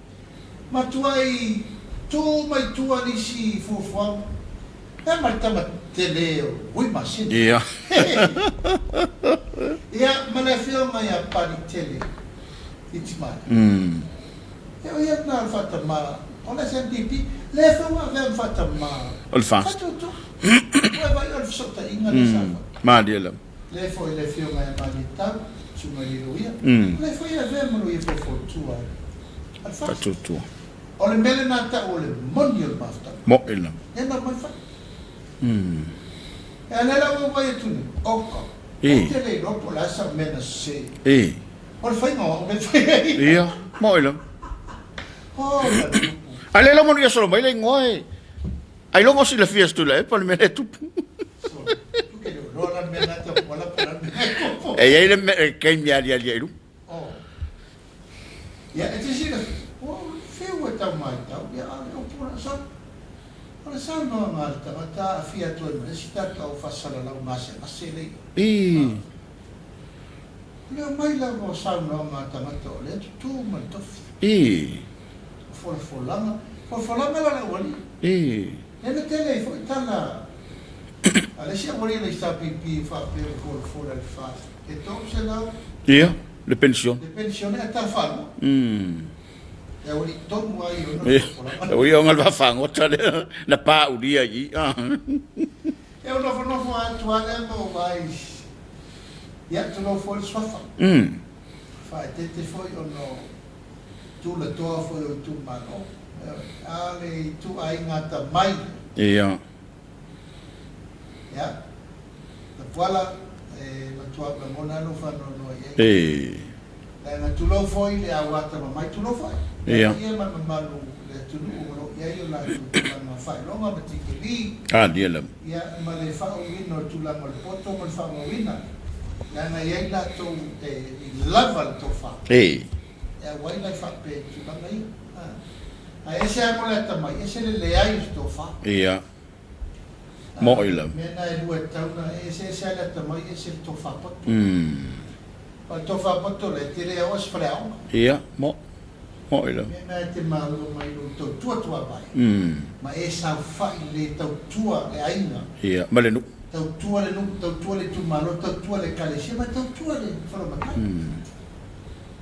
Matuai tu mai tua nisi fuafuaga. E ma le tama tele o Vui Masina. Ia. Ia, ma le afioga ia Palitele Itimaea. Ia o ia lena o le faatama o le SNBP, lea foi ua avea ma faatama O le FAST. Faatuatua. Ua e vaai o le fesootaiga lea sa fai. Malie lava. Lea foi le afioga ia Malietau, susuga i le loia, o lea foi e avea ma loia faufautua a le FAST. Faatuatua. O le mea lena tau o le moni o le mafutaga. Mo'i lava. Lea na aumai fai. E a lea la ua vaai atu nei, oka, ou te le iloa po o le a sau mea na sese. O le faiga o au lea e fai ai. Ia, mo'i lava. Oh, la tupu. A lea la ua manuia solo mai le igoa e ailoga o silafia e Tuilaepa le mea lea e tupu. E i ai le mea, taimi e aliali ai i luga. Oh. Ia, e te silafia, ua fiu e tau matau, ia, a o le upu o le sau. O le saunoaga a le tagata aafia atu ai ma le isi tatou faasalalau gasegase lea i I. O le omai lava o saunoaga a tagata o lea tutū ma le tofi. I. O folafolaga, folafolaga la le aualii. I. Lea na tele ai foi tala a le isi aualii o le HRPP e faapea ua folafola i le fa e 300. Ia, le penisione. Le penisione ae tala faalua. E aualii tonu lava ia ona le folafolaga. O ia ona le vaafagota lea na paulia i i. E ou nofonofo atu lava lea ma ou vaai, ia, tulou foi le suafa. Faaeteete foi ona o tulatoa foi o itumalo, a o le ituaiga atamai. Ia. Ia, Tapuala, e matua ou lagona lava lou faanoanoa i ai. Leaga tulou foi le auatamamai, tulou foi. Ia. Le paia ma le mamalu o le atunuu o lo o i ai o latou tulaga faailoga ma tikeli. Alia lava. Ia, ma le faauuina o le tulaga o le poto ma le faamauina, leaga e i ai latou e i lava le tofa. E auai la i faapea i tulaga ia. Ae ese lava mo le atamai, ese le leai o se tofa. Ia. Mo'i lava. Mea na e lua e tatau ona eseese lava le atamai, ese le tofa poto. O le tofa poto lea, e te le aoa se faleaoga. Ia, mo, mo'i lava. Mea na e te maua mai lou tautua tuavae, ma e saofai le tautua le aiga. Ia, ma le nuu. Tautua le nuu, tautua le itumalo, tautua le ekalesia, ma tautua le falematau.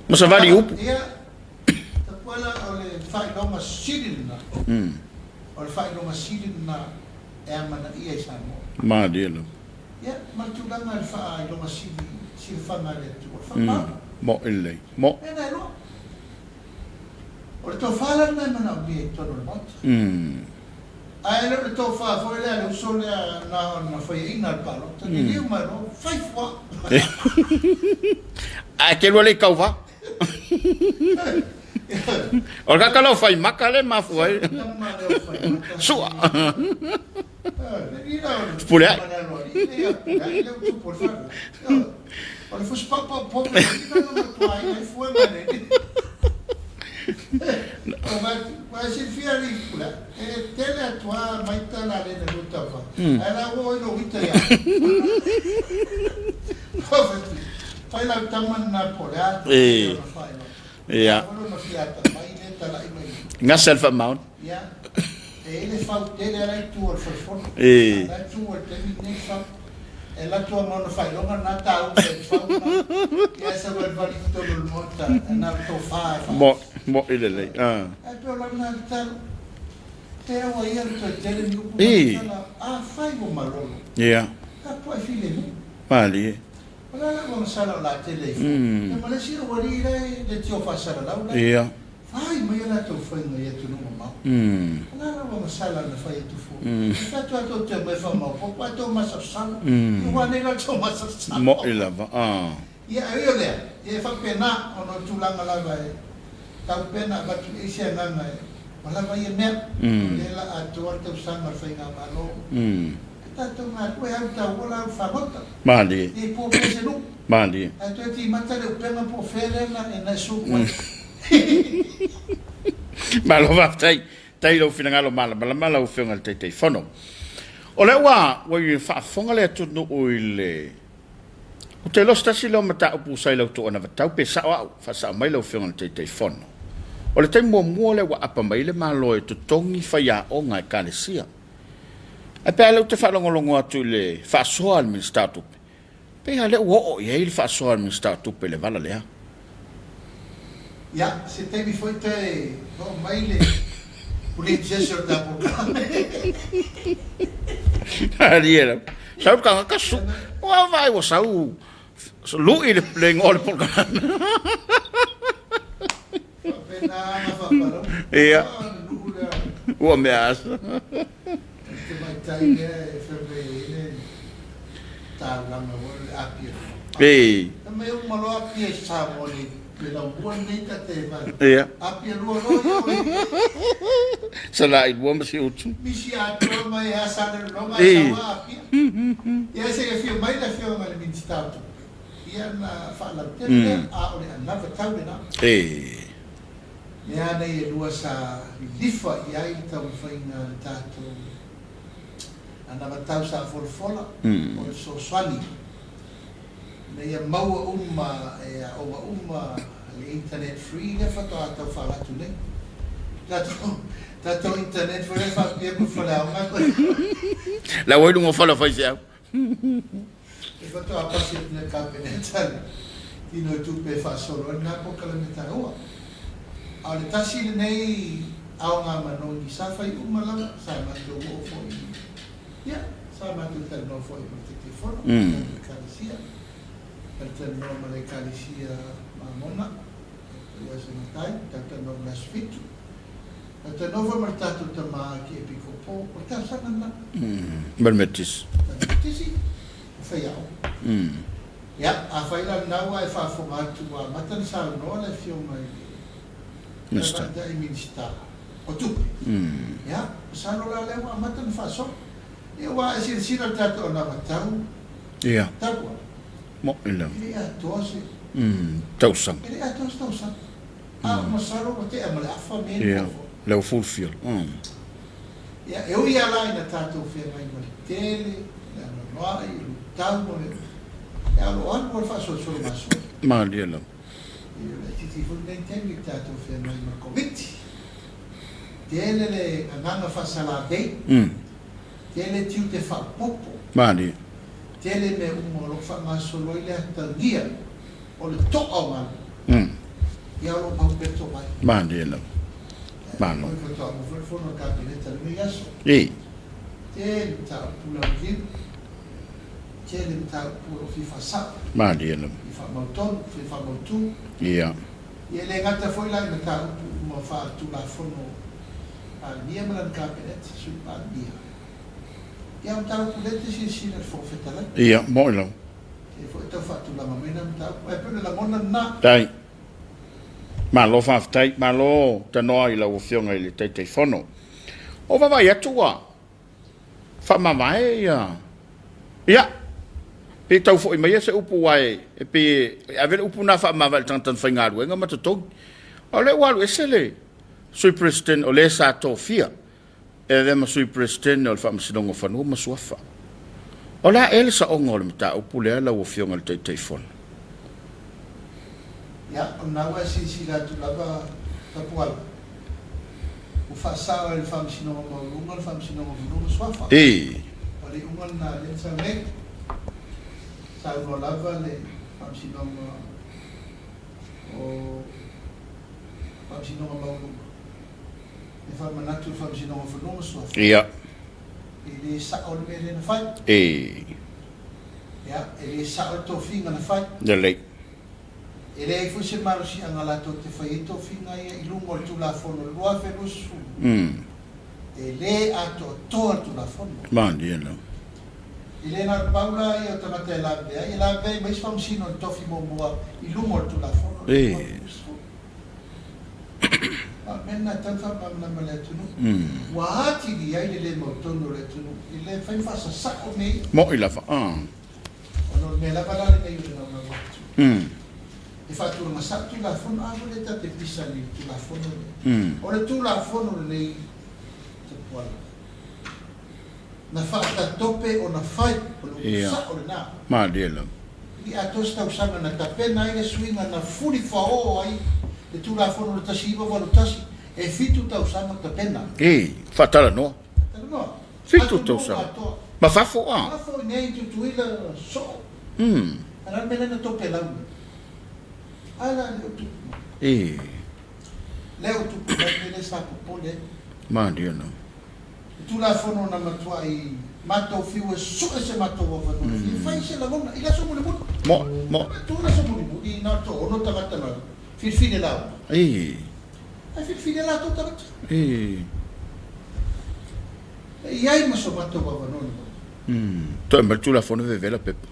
Ma savali upu. Ia, Tapuala o le faailoga sili lena. O le faailoga sili lena e amanaia i Samoa. Malie lava. Ia, ma le tulaga i le faailoga sili, silafaga a le Atua, o le faamalo. Moʻi lelei. Mo. Mea na e lua. O le tofa la lena e manaomia i totonu o le Maota. Ae le o le tofa foi lea a le uso lea na ona faiaina le palota, liliu mai loa, fai fua. Ae te lua le i tauva. O le kaka lau fai maka le mafua ai. Sua. Pule ai. Fai lau tama lena po o le a lona faailoga. Ia. A foi lona fia atamai lea e talai mai nei. Gasa le faamaoni. Ia. E i ai le fau tele a la e tu o le falefono. A la e tu o le taimi lenei le fau. E alu atu lava ma ona faailoga lena taua i le fau lena. Ia ae sau valivali i totonu o le maota na o le tofa e faaalu. Mo, moʻi lelei. Ae pei o lau lena tatalo. E aua ia le toe tele ni upu ma ni tala. Afai ua malolo. Ia. Tapuai filemu. Malie. O le a lau agasala o le a tele ai fua. Ia ma le isi aualii la e leitio faasalalau la e fai mai a latou faiga i atunuu mamao. O le a lau agasala na fai atu fua. E fai atu lava tou te omai faamaopoopo ae tou masalosalo. Ia ua anei la le tou masalosalo. Moʻi lava. Ia ae ui o lea, ia e faapena ona o tulaga lava e tau pea ona avatu i ai se agaga e ua lava ia mea. O lea la atoa le tausaga o le Faigamalo. E tatou galue au tauola au fagota. Malie. I po pea se nuu. Malie. Ae toe timata le upega po o fea lea na e na suku ai. Malo faafetai. Tai lou finagalo malamalama lau Afioga i le Taitaifono. O lea ua ua i faafofoga le atunuu i le Ou te iloa se tasi lea o mataupu sa i lau toanavatau pe sao au, faasao mai lau Afioga i le Taitaifono. O le taimi muamua lea ua apa mai ai le Malo e totogi faiaoga a Ekalesia. Ae pe a lea ou te faalogologo atu i le faasoa a le Minisita o Tupe, pei lava lea ua oo i ai le faasoa a le Minisita o Tupe i le vala lea. Ia, se taimi foi toe oo mai le Pulei Jesse o le tatou polokalame. Malie lava. Sau le tagata su. Ua vaai ua sau lu'i le le igoa o le polokalame. Faapena aga faapalauga. Ia. Ua le nuu lea. Ua mea asa. Le tamaitai lea e fai mai ai le taulaga foi le Apia. Ei. Fai mai uma loa Apia i Samoa nei, le laumua lenei ta te vai. Ia. Apia lua loa ia oe. Salai lua ma Siutu. Misi atoa mai e asa le lologa ae sau lava Apia. Ia se i afio mai le afioga i le Minisita o Tupe, ia ona faalautele lea, a o le anavatau lena. Ei. Mea nei e lua sa lilifa i ai le taumafaiga a le tatou anavatau sa folafola, o le fesoasoani ina ia maua uma e aoga uma le internet free lea faatoa tau faalatu nei. Tatou tatou internet foi lea faapea ma faleaoga. La ua i luga o fale o faifeau. E faatoa pasi atu nei le Kapeneta le tino i tupe e faasolo ai lena polokalame taua. A o le tasi lenei aoga manogi sa fai uma lava, sa matou oo foi i, ia, sa matou talanoa foi ma le Taitaifono o le tatou Ekalesia, talatalanoa ma le Ekalesia Mamona, Paia se Matai, talatalanoa ma le Aso Fitu. Talanoa foi ma le tatou tama Akiepikopo, o le talosaga lena. Ma le Metotisi. Ma le Metotisi, o faiaoga. Ia, afai la lena ua e faafofoga atu ua amata ona saunoa le Afioga i le Tamaitai Minisita o Tupe, ia, masalo la lea ua amata ona faasolo. Ia, aua e silasila i le tatou anavatau talu ai, e le i atoa se tausaga. E le i atoa se tausaga. A masalo ua tea ma le afa mea na foafoa. Lea ua fulfill. Ia, e ui lava la ina tatou feagai ma le tele, le anoanoai, o luitau ma mea uma, ae o lo o alu lava le faasolosolo gasolo. Malie lava. Ia, o le laitiiti foi lenei taimi i le tatou feagai ma le Koviti. Tele le agaga faasalavei, tele tiute faaopoopo. Malie. Tele mea uma o lo o faagasolo ai le atagia O le to'a o galuega. Ia o lo o mau pea to mai. Malie lava. Malo. Ia faatoa uma foi le fono a le Kapeneta i lenei aso. I. Tele mataupu lauliliu. Tele mataupu o lo o fia faasao. Malie lava. Fia faamautonu, fia faamautu. Ia. Ia e le gata foi la i mataupu uma faaletulafono Palemia ma lana Kapeneta, Sui Palemia. Ia o mataupu lea e te silasila i le Fofoga Fetalai. Ia, mo'i lava. E foi tau faatulaga mai na mataupu. Ae pei o le lagona lena. Tai. Malo faafetai. Malo tanoa i lau Afioga i le Taitaifono. O vaavaai atu ua faamavae ia, ia, pe tau foi mai se upu aua e pei e ave le upu na faamavae i le tagata na faigaluega ma totogi. A o lea ua alu ese le Sui President o le sa tofia E avea ma Sui Peresetene o le Faamasinoga o Fanua ma Suafa. O le a ea le saoga o le mataupu lea lau Afioga i le Taitaifono? Ia, o lena ua e silasila atu lava Tapuala, ua faasao e le Faamasinoga Maualuga le Faamasinoga o Fanua ma Suafa. Ii. O le iuga lena lea na sau nei. Saunoa lava le Faamasinoga o Faamasinoga Maualuga. E faamanatu le Faamasinoga o Fanua ma Suafa. Ia. E le sao le mea lea na fai. E. Ia, e le sao le tofiga na fai. Lelei. E leai foi se malosiaga latou te fai ai tofiga ia i luga o le Tulafono 2020. E le atoatoa le Tulafono. Malie lava. E le na o le pau la ia o tagata e lavevea ai, e lavevea ai ma isi faamasino i le tofi muamua i luga o le Tulafono 2020. A o le mea lena e tatau ona faamalamalama i le atunuu. Ua atili ai le le mautonu o le atunuu i le fai ma faasasao mea ia. Mo'i lava, a. Ona o le mea lava la lenei o le naunau atu. E faatulaga sao Tulafono, a foi lea ta te pisa nei i le Tulafono lea. O le Tulafono lenei, Tapuala, na faatatope ona fai, o le upu sao lena. Malie lava. I atoa se tausaga na tapena ai le suiga na fulifaoo ai le Tulafono le 1981, e fitu tausaga o tapena. Ii, faatalanoa. Faatalanoa. Fitu tausaga. Ma fafo a? Fafo i nei i Tutuila soo. A le a le mea lea na topelau nei? A la lea ua tupu mai. Lea ua tupu mai le mea lea sa popole ai. Malie lava. Le Tulafono na matuai matou fiu e sue se matou avanoa e fia fai se lagona i le aso mulimuli. Mo, mo. Tu le aso mulimuli na o le toaono tagata na filifili e lauga. Ae filifili e latou tagata. E i ai ma so matou avanoa na maua. Toe aumai le Tulafono vevela pepa.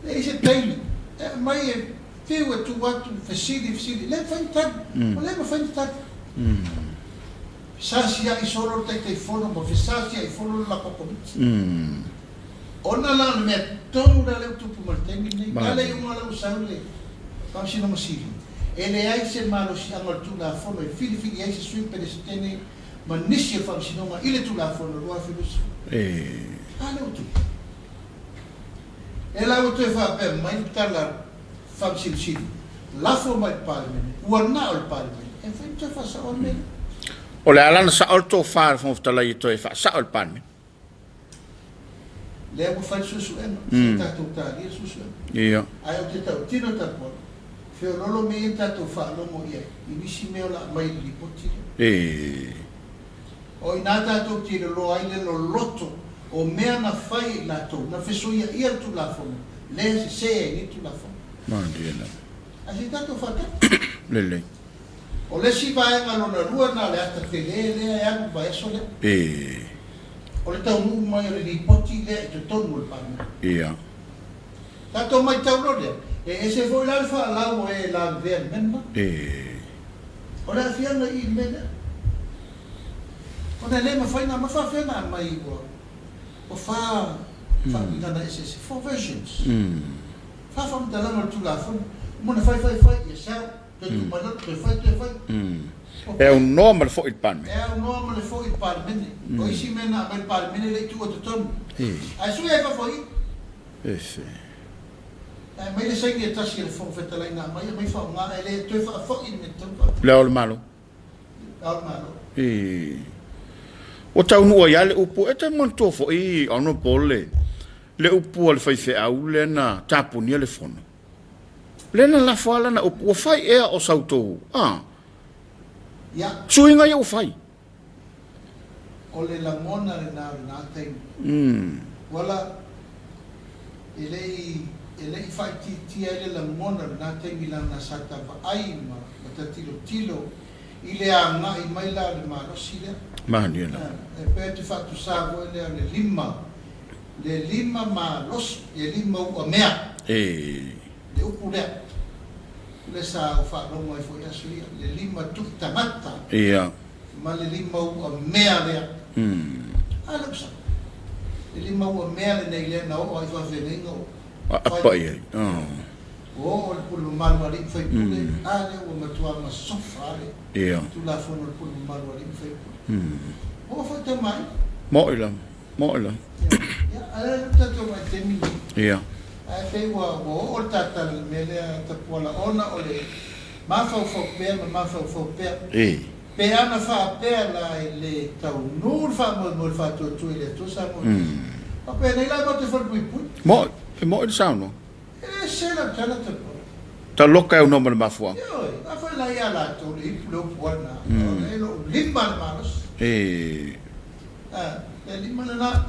E i ai se taimi e aumai e fiu e tu atu, fesili, fesili, e le mafai ona tali. Ua le mafai ona tali. Fesasia'i solo le Taitaifono ma fesasia'i solo le latou Komiti. Ona la o le mea tonu lea lea ua tupu mai i le taimi lenei, a le iuga lea ua sau le Faamasinoga Sili, e leai se malosiaga o le Tulafono e filifili ai se Sui Peresetene ma nisi o le Faamasinoga i le Tulafono 2020. A lea ua tupu. Lea la ua toe faapea mai le tala a le Faamasino Sili, lafo mai i le Palemene, ua na o le Palemene e mafai ona toe faasaoa le mea lea. O le a la ona sao le tofa a le Fofoga Fetalai e toe faasao i le Palemene? Lea ua fai le suesuega, se i tatou talia le suesuega. Ae ou te tautino Tapuala, feoloolo mea ia na tatou faalogo i ai i nisi mea o le a aumai i le lipoti lea. O i ina tatou te iloiloa ai le loloto o mea na fai e i latou na fesoiaia le Tulafono lea e sese ai nei Tulafono. Malie lava. Ae se i tatou faatali. Lelei. O le isi vaega lona lua lena o le ata tele lea e alu i le vaiaso lea. O le taunuu mai o le lipoti lea i totonu o le Palemene. Tatou matau loa lea, e ese foi la le faalau o e e lavevea i le mea lena. O le aafiaga i i le mea lea. Ona e le mafai ona aumai, faafefea ona aumai ua ua fa faauigaga eseese, four versions, fa faamatalaga o le Tulafono, uma ona fai fai fai, ia sau, toe tuu mai lalo, toe fai toe fai. E aunoa ma le foi i le Palemene. E aunoa ma le foi i le Palemene. O isi mea na aumai i le Palemene e le i tuua i totonu. Ae sui ai i fafo i i. Ese. Ae aumai le saini e tasi a le Fofoga Fetalai na aumai, aumai faaaoga, e le toe faafoi le mea tatau ona faatino. Le Ao o le Malo. Le Ao o le Malo. I. Ua taunuu ai lava le upu, e te manatua foi Honourable le, le upu a le faifeau lea na tapunia le fono. Lea na lafo lava lana upu, ua fai ea o sa outou, a? Ia. Suiga ia ua fai. O le lagona lena o lena taimi. Uala, e le i, e le i faaitiitia ai le lagona o lena taimi leaga sa ta vaai ma, ma ta tilotilo i le agai mai la o le malosi lea. Malie lava. E pei ou te faatusa foi lea o le lima, le lima malosi, le lima uamea. Le upu lea, lea sa ou faalogo ai foi i aso ia, le lima tui tagata. Ma le lima ua mea lea. A lea ua sao. Le lima ua mea lenei lea na oo ai faafeagaiga o Aapa i ai. Ua oo le pule mamalu a alii ma faipule, a lea ua matua masofa lava le Tulafono a le pule mamalu a alii ma faipule. Ua oo foi tamaaiga. Mo'i lava, mo'i lava. Ia, a lea ua tatou vaai i le taimi lenei. Ae pei ua oo le tatala i le mea lea Tapuala ona o le mafaufau pea ma mafaufau pea. Pe ana faapea la e le taunuu le faamoemoe o le faatuatua i le Atua Samoa Tasi, faapea nei la matou te falepuipui. Mo'i, e mo'i le saunoaga. E le sese lau tala Tapuala. Taloka e aunoa ma le mafuaaga. Ioe, a fai la ia latou le ipu le upu a lena, o lea e lou lima le malosi. A, le lima lena,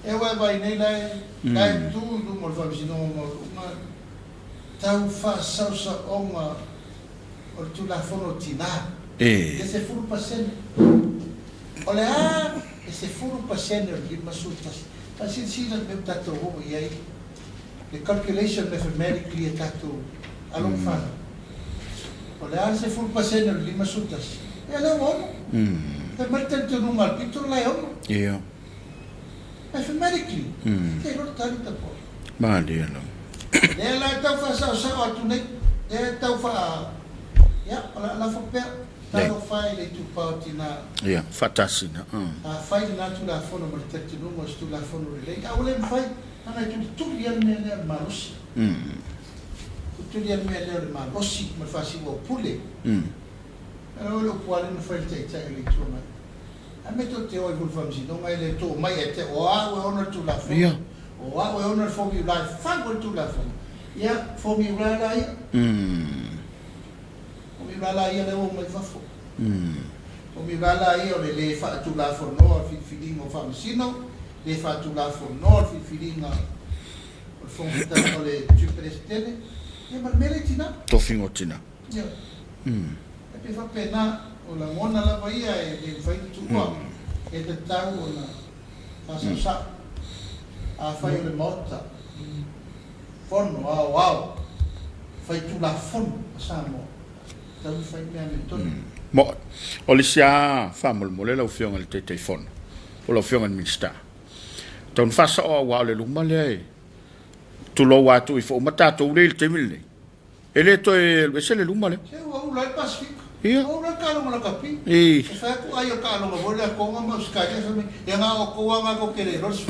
e ua e vaai nei la e, la e tu i luma o le Faamasinoga Maualuga tau faasaosaoga o le Tulafono o Tina, le 10%. O le a le 10% o le 51? A silasila i le mea ua tatou oo i ai, le calculation mathematically a tatou alo ma fanau, o le a le 10% o le 51? Ia lea ua ono. Fai mai le talitonuga a le pito la e ono. Mathematically, e te iloa le tali Tapuai. Malie lava. Lea la e tau faasaosao atu nei, lea e tau faa, ia, o le a lafo pea, talofa e i le itupa o tina. Ia, faatasi na. Afai lena Tulafono ma le talitonuga o se Tulafono lelei, a ua le mafai, leaga e tulituli lava le mea lea o le malosi. Tulituli lava le mea lea o le malosi ma le faasiuaupule. Ae o le upu lava lea na fai e le Taitai o le Itu Agai. A mea tou te o ai foi i le Faamasinoga e le tou omai ia te au, o au e ona le Tulafono, o au e ona le formula e fau ai le Tulafono. Ia, formula la ia. Formula la ia lea ua omai fafo. Formula la ia o le le faatulafonoa o le filifiliga o Faamasino, le faatulafonoa o le filifiliga o le Fofoga Fetalai, o le Sui Peresetene, ia ma le mea lea i tina. Tofiga o tina. Ioe. E pei faapena, o lagona lava ia e le mafai ona tuua, e tatau ona faasaosao. Afai o le Maota Fono Aoao Faitulafono a Samoa, e tatau ona fai mea amiotonu. Moe. O le isi lava faamolemole lau Afioga i le Taitaifono, po o lau Afioga i le Minisita, tau ina faasao aua o le luma lea e tulou atu ifo uma tatou lea i le taimi lenei, E le toe alu ese le luma lea. Se ua ula ai le Pasefika. Ia. Ua ula ai le taaloga lakapi. I. E fai atu ai o le taaloga foi lea Tonga ma Ausetalia fai mai, ia na o outou lava na tou te le iloa le 11.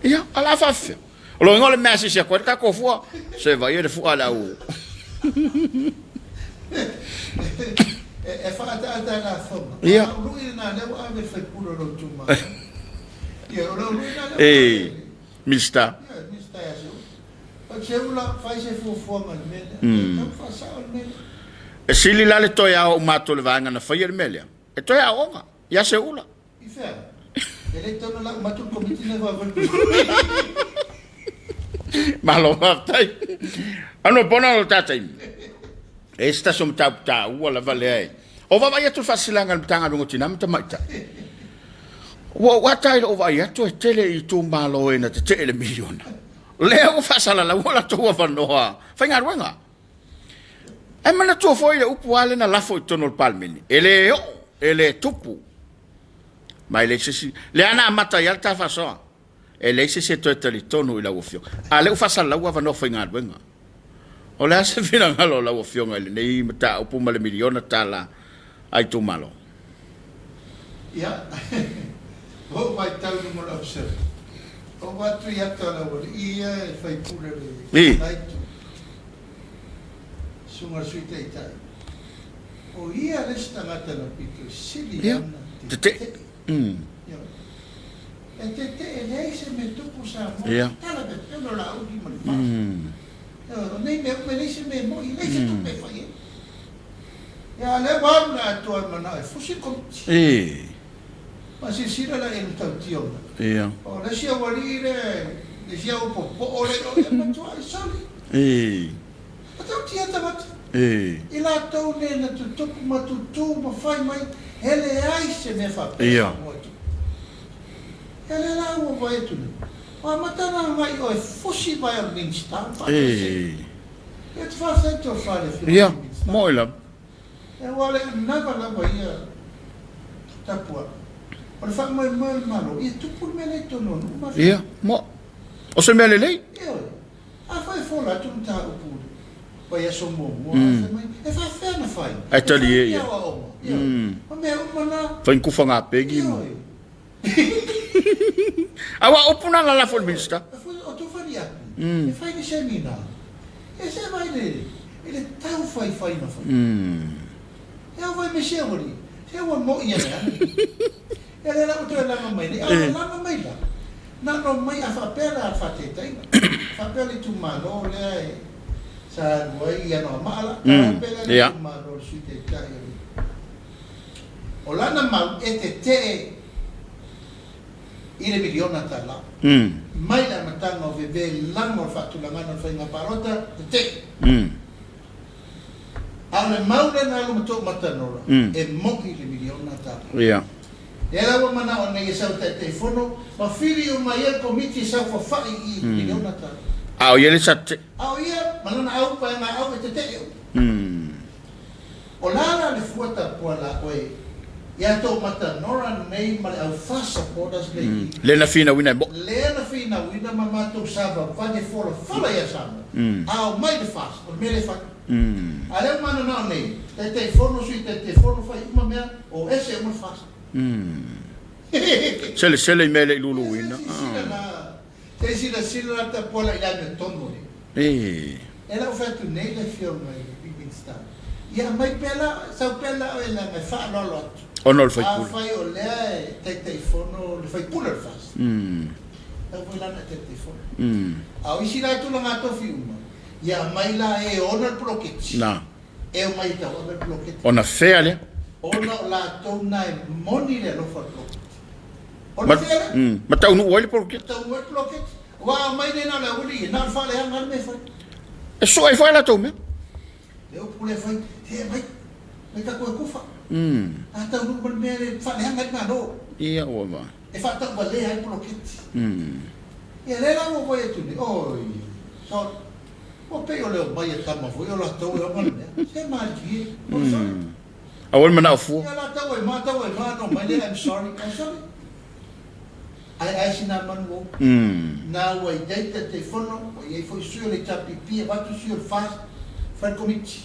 Ia, a o le a faafefea? O lona uiga o le mea e asiasi atu ai le tatou fua, se vaai le fua a le au. E faaataata e lafoga. Ia. O lau lui lena lea ua ave i le faipule o lou itumalo. Ia, o lau lui lena lea ua ave i le. Minisita. Ia, le Minisita ia Seuula. Seuula, fai se fuafuaga i le mea lea. E tatau ona faasao le mea lea. E sili la le toe ao uma atu o le vaega na faia le mea lea, e toe aoga ia Seuula. I fea? E le tatau ona lau uma atu le Komiti lea Malo faafetai. Ano bona o le ta taimi. E se tasi o mataupu taua lava lea e. O vaavaai atu le faasilasilaga a le Matagaluega o Tina ma Tamaitai. Ua ou ata ai lou vaai atu e tele i itumalo e na tetee le miliona. Lea ua faasalalau o latou avanoa faigaluega. Ae manatua foi le upu lava lea na lafo i totonu o le Palemene, e le oo, e le tupu. Ma e leai se isi, lea na amata ai lava le ta faasoa. E leai se isi e toe talitonu i lau Afioga. A o lea ua faasalalau avanoa faigaluega. O le a se finagalo o lau Afioga i lenei mataupu ma le miliona tala a itumalo? Ia, ua ou vaitau i luga o le Observer, ua ou atu i ata o le aualii ia e faipule o le la itu, susuga i le Sui Taitai, o ia le isi tagata na pito sili ona tetee. E tetee e leai se mea tupu Samoa, tala pepelo Laauli ma le FAST. O nei mea uma e leai se mea e moi, e leai se tupe e fai ai. Ia a o lea ua alu le atoa e manao e fusi le Komiti. Ma silasila la i ai i le matautia o mea. O le isi aualii lea, le isi au poopoo lea i o, e matuai soli. Matautia tagata. I latou nei na tutupu ma tutū ma fai mai, e leai se mea faapea Samoa e tupu. Ia lea la ua vaai atu nei, ua amata ona agai oe fusi mai o le Minisita ma faatasi. Ia ou te faafetai i tofa i le Afioga i le Minisita. Ia, moe lava. Aua o le anava lava ia tapuaga, o le faamoemoe o le Malo, ia tupu le mea lea i totonu o nuu ma afioaga. Ia, moe. O se mea lelei. Ioe. Afai e fola atu le mataupu i le vaiaso muamua, ae fai mai, e faafefea ona fai? Ae talie ia. E fai ni aoaoga. Ioe. O mea uma na. Fai ni kufa gapegi ma. Ioe. Aua o upu na lalafo i le Minisita. O tou faliapu, e fai ni seminar, e se vai le i le tau faifaiga fai. E ao vai me se ua li, se ua moi ia le ana. E lea la ua toe laga mai nei, a ua laga mai la, na ona omai a faapea la faataitaiga, faapea le itumalo lea e sa alu ai i Anoamaa la, faapea lea le itumalo o le Sui Taitai o le O lana mau e tetee i le miliona tala mai le amataga o vevelaga o le faatulagaga o le faiga palota tetee. A o le mau lea na alu ma To'umatanola e mo'i le miliona tala. Lea la ua mana'o nei e sau Taitaifono ma fili uma ai le Komiti e saofafai i le miliona tala. A o ia le sa tetee. A o ia ma lana au paega au e tetee uma. O la la le fua tapua la oe ia tou matanora nei ma le au FAST supporters le i. Lea na finauina e moʻo. Lea na finauina ma matou savavali e folafola ia Samoa. A omai le FAST, o le mea lea e fai. A lea ua mananao nei, Taitaifono, Sui Taitaifono, fai uma mea, o ese uma le FAST. Selesele i mea e le i luluina. Se i silasila la tapua la i le amiotonu lea. E lau fai atu nei le afioga i le Minisita, ia aumai pea la, sau pea la oe leaga e faaaloalo atu. Ona o le faipule. Afai o lea e Taitaifono le faipule o le FAST, tatau foi la ona e Taitaifono. A o isi la tulaga tofi uma, ia aumai la e ona le poloketi, e omai e tauave le poloketi. Ona fea lea? Ona o latou na e moni le alofa o le poloketi. Ona fea lea? Ma taunuu ai le poloketi. Ma taunuu ai le poloketi. Aua a aumai nei na o le aualii ia, na o le faaleaga lava le mea e fai. E sue ai foi a latou mea. Le upu lea e fai, se aumai, aumai tatou e kufa. A taunuu ma le mea e faaleaga ai le Malo. Ia ua va. E faatauvalea ai le poloketi. Ia lea la ua ou vaai atu nei, oi, sorry. Ua pei o le omai a tama foi o latou e ona le mea. Se malie, oh sorry. Aua le manao fua. Ia latou e ma, tau e ma, ona omai lea, I'm sorry, I'm sorry. Ae ai sina manu ou. Na ua i ai Taitaifono, ua i ai foi sui o le HRPP, avatu sui o le FAST, fai le Komiti.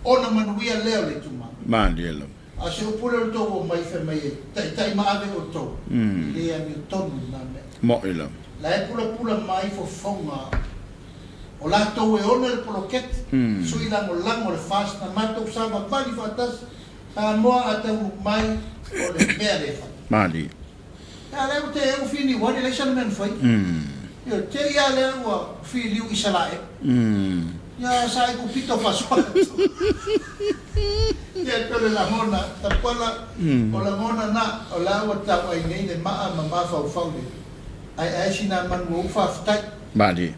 Ona manuia lea o le itumalo. Malie lava. A o se upu lea o le tou omai fai mai e taitai ma ave outou, e le amiotonu lena mea. Moʻi lava. La e pulapula mai fofoga o latou e ona le poloketi, sui lagolago o le FAST na matou savavali faatasi Samoa a taunuu mai o le mea lea e fai. Malie. A lea ua te eu filiu ai, leai sana mea na fai. Ioe, te i a lea ua filiu Isalaelu. Ia sa Aikupito faasoa atu. Ia e pei o le lagona, Tapuala, o lagona na, o la ua tauai nei le maa ma mafaufau le aeae sina manu ou faafetai. Malie.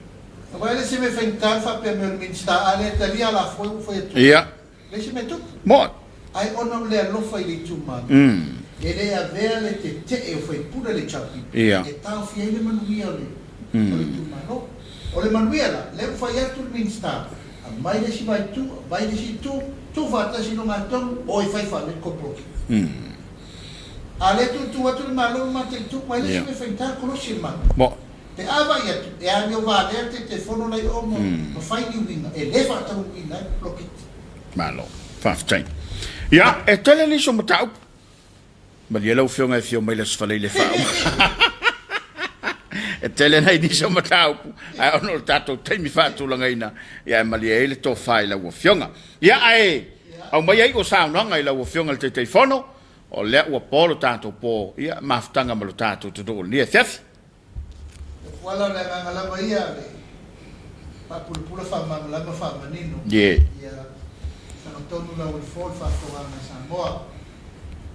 Aua e le se mea faigata le faapea mai o le Minisita, a le talia alafua ua fai atu. Ia. Leai se mea tupu. Moe. Ae ona o le alofa i le itumalo, e le avea le tetee o faipule le HRPP e taofia ai le manuia o le itumalo. O le manuia la, lea ua fai atu le Minisita, aumai le isi vaaitu, aumai le isi itu, tuufaatasi i luga tonu, o e fai faaletokopoloki. A lea tuutuu atu le Malo ma mataitu, ua leai se mea faigata le kolosi e le Malo. Pe a vaai atu, e amio valea le Taitaifono la i o ma fai ni uiga e le faataunuuina ai le poloketi. Malo. Faafetai. Ia, e tele nisi o mataupu. Malie lau Afioga e afio mai le Aso Faraile e faauma. E tele nai nisi o mataupu, ae ona o le tatou taimi faatulagaina, ia e malie ai le tofa i lau Afioga. Ia, ae aumai ai o saunoaga i lau Afioga i le Taitaifono, o lea ua po lo tatou po, ia, mafutaga ma lo tatou atunuu i lenei afiafi. Le puala o le agaga lava ia le faapulapula faamalamalama faamanino ia sagatonu lau alifo le faafofogaaga a Samoa.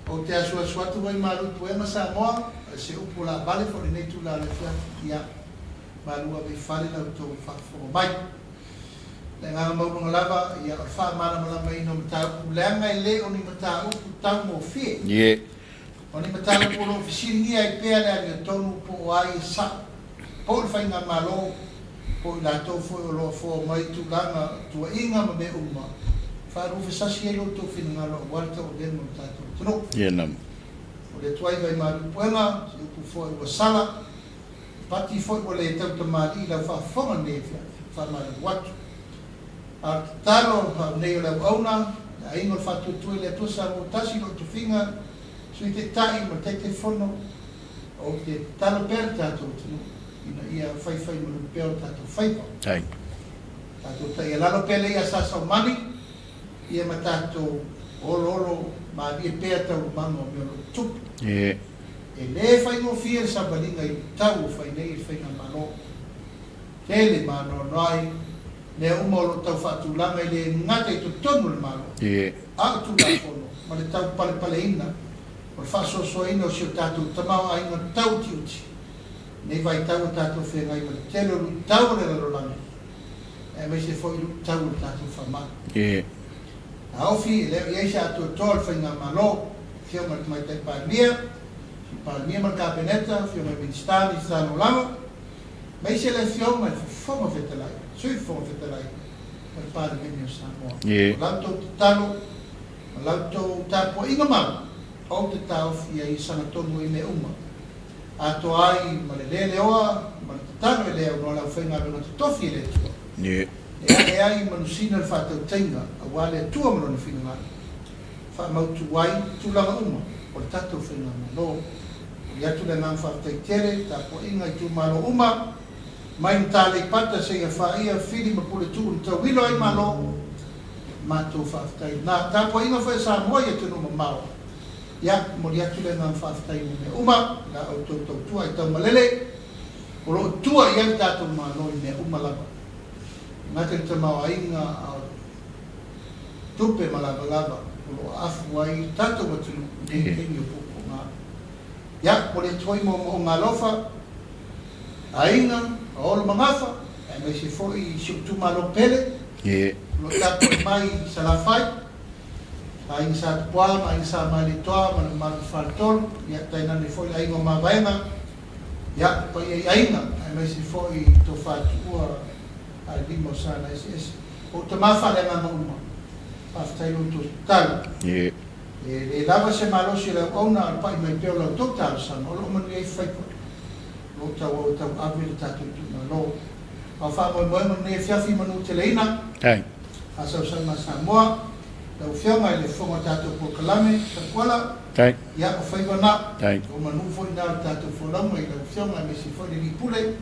Ou te asuasu atu vai malu i puega Samoa o se upu o laavale foi lenei itula o le afiafi ia malu ave i fale la outou faafofoga mai. Le agaga maualuga lava ia o le faamalamalamaina o mataupu leaga e le o ni mataupu taugofie. O ni mataupu o lo o fesiligia ai pea le amiotonu po o ai e sa'o, po o le Faigamalo, po o i latou foi o lo o foa mai i tulaga o tuuaiga ma mea uma, faaluafesasi ai lo outou finagalo aua le tauavega o le tatou atunuu. O le atuai vaimalu puega, se upu foi ua sala, pati foi ua le tautamalii i lau faafofoga lenei afiafi, faamalulu atu. A o le tatalo au nei o le auauna, le aiga o le Faatuatua i le Atua Samoa Tasi i lou tofiga, Sui Taitai ma le Taitaifono, ou te tatalo pea le tatou atunuu ina ia faifai malu pea o tatou faiva. Tatou taialalo pea le ia Sasaumani ia ma tatou oloolo malie pea taualumaga o mea o lo o tutupu. E le faigofie le savaliga i luitau o fai nei e le Faigamalo. Tele ma anoanoai mea uma o lo o tau faatulaga e le gata i totonu o le Malo, a o Tulafono ma le taupalepaleina o le faasoasoaina o si o tatou tamaoaiga tauutiuti i nei vaitau ua tatou feagai ma le tele o luitau o le lalolagi aemaise foi luitau o le tatou faamai. Taofi, e le o i ai se atoatoa o le Faigamalo, Afioga i le Tamaitai Palemia, Sui Palemia ma le Kapeneta, Afioga i Minisita, Minisita Lagolago, Aemaise le Afioga i le Fofoga Fetalai, Sui Fofoga Fetalai o le Palemene o Samoa. O la outou tatalo ma la outou tapuaiga mau, ou te taofi ai e sagatonu ai mea uma, atoa ai ma le leleoa ma le tatalo e le aunoa le aufaigaluega totofi e le Atua, e ae ai i manusina le faatautaiga aua le Atua ma Lona finagalo, faamautu ai tulaga uma o le tatou Faigamalo. Momoli atu le agaga faafetai tele i tapuaiga itumalo uma, mai Gata Aleipata seia faia Fili ma Puletuu na tauilo ai Malo, matou faafetai lena. Tapuaiga foi a Samoa i atunuu mamao. Ia, momoli atu le agaga faafetai mo mea uma i la outou tautua aitaumalele o lo o tua i ai le tatou Malo i mea uma lava, e le gata i le tamaoaiga a o tupe ma lavalava o lo o aafu ai le tatou atunuu i nei taimi o puapuaga. Ia, momoli atu foi moomooga alofa, aiga, Olo ma Gafa, aemaise foi i si ou itumalo pele, o lo o tapuai mai i Salafai, Aiga Sa Tupua ma Aiga Sa Malietoa ma le mamalu i le Faletolu, ia tainane foi le Aiga o Mavaega, ia le paia i aiga, aemaise foi i Tofa Tuua Alelima o Sanaeseese. O ou tama faaleagaga uma, faafetai lo outou tatalo. E le lava se malosi o le auauna a o le pai mai pea o la outou talosaga o lo o manuia ai faiva o lo o tauau e tauave le tatou itumalo. A o faamoemoega o lenei afiafi manuteleina, faasausauga a Samoa, lau Afioga i le Fofoga o le tatou polokalame, Tapuala, ia o faiva na, o manu foi na o le tatou folauga i lau Afioga aemaise foi le Alii Pule,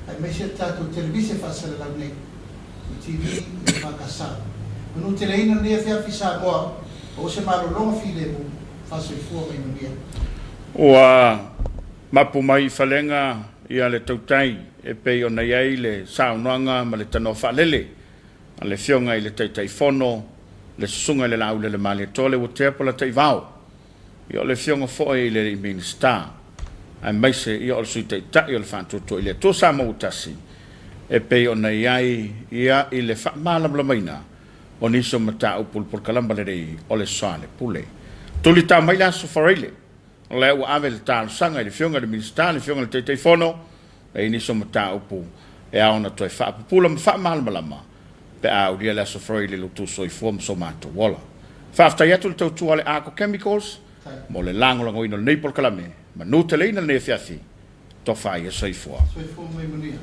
aemaise le tatou televise faasalalau nei, le TV EFKS. Manuteleina lenei afiafi Samoa, maua se malologa filemu, faasoifua ma ia manuia. Ua mapu mai i falega ia le tautai e pei ona i ai le saunoaga ma le tanoa faalele a le Afioga i le Taitaifono, le Susuga i le Laaulele Malietoa Leuatea Polataivao, ia o le Afioga foi i le Alii Minisita, aemaise ia o le Sui Taitai o le Faatuatua i le Atua Samoa ua Tasi, e pei ona i ai ia i le faamalamalamaina o nisi o mataupu i le polokalama lelei o le Soalepule. Tulitao mai le Aso Faraile, o lea ua ave le talosaga i le Afioga i le Minisita, le Afioga i le Taitaifono, e i ai nisi o mataupu e ao ona toe faapupula ma faamalamalama pe a aulia le Aso Faraile i lo outou soifua ma so matou ola. Faafetai atu i le tautua a le Arco Chemicals mo le lagolagoina o lenei polokalame. Manuteleina lenei afiafi. Tofa ia soifua. Soifua ma ia manuia.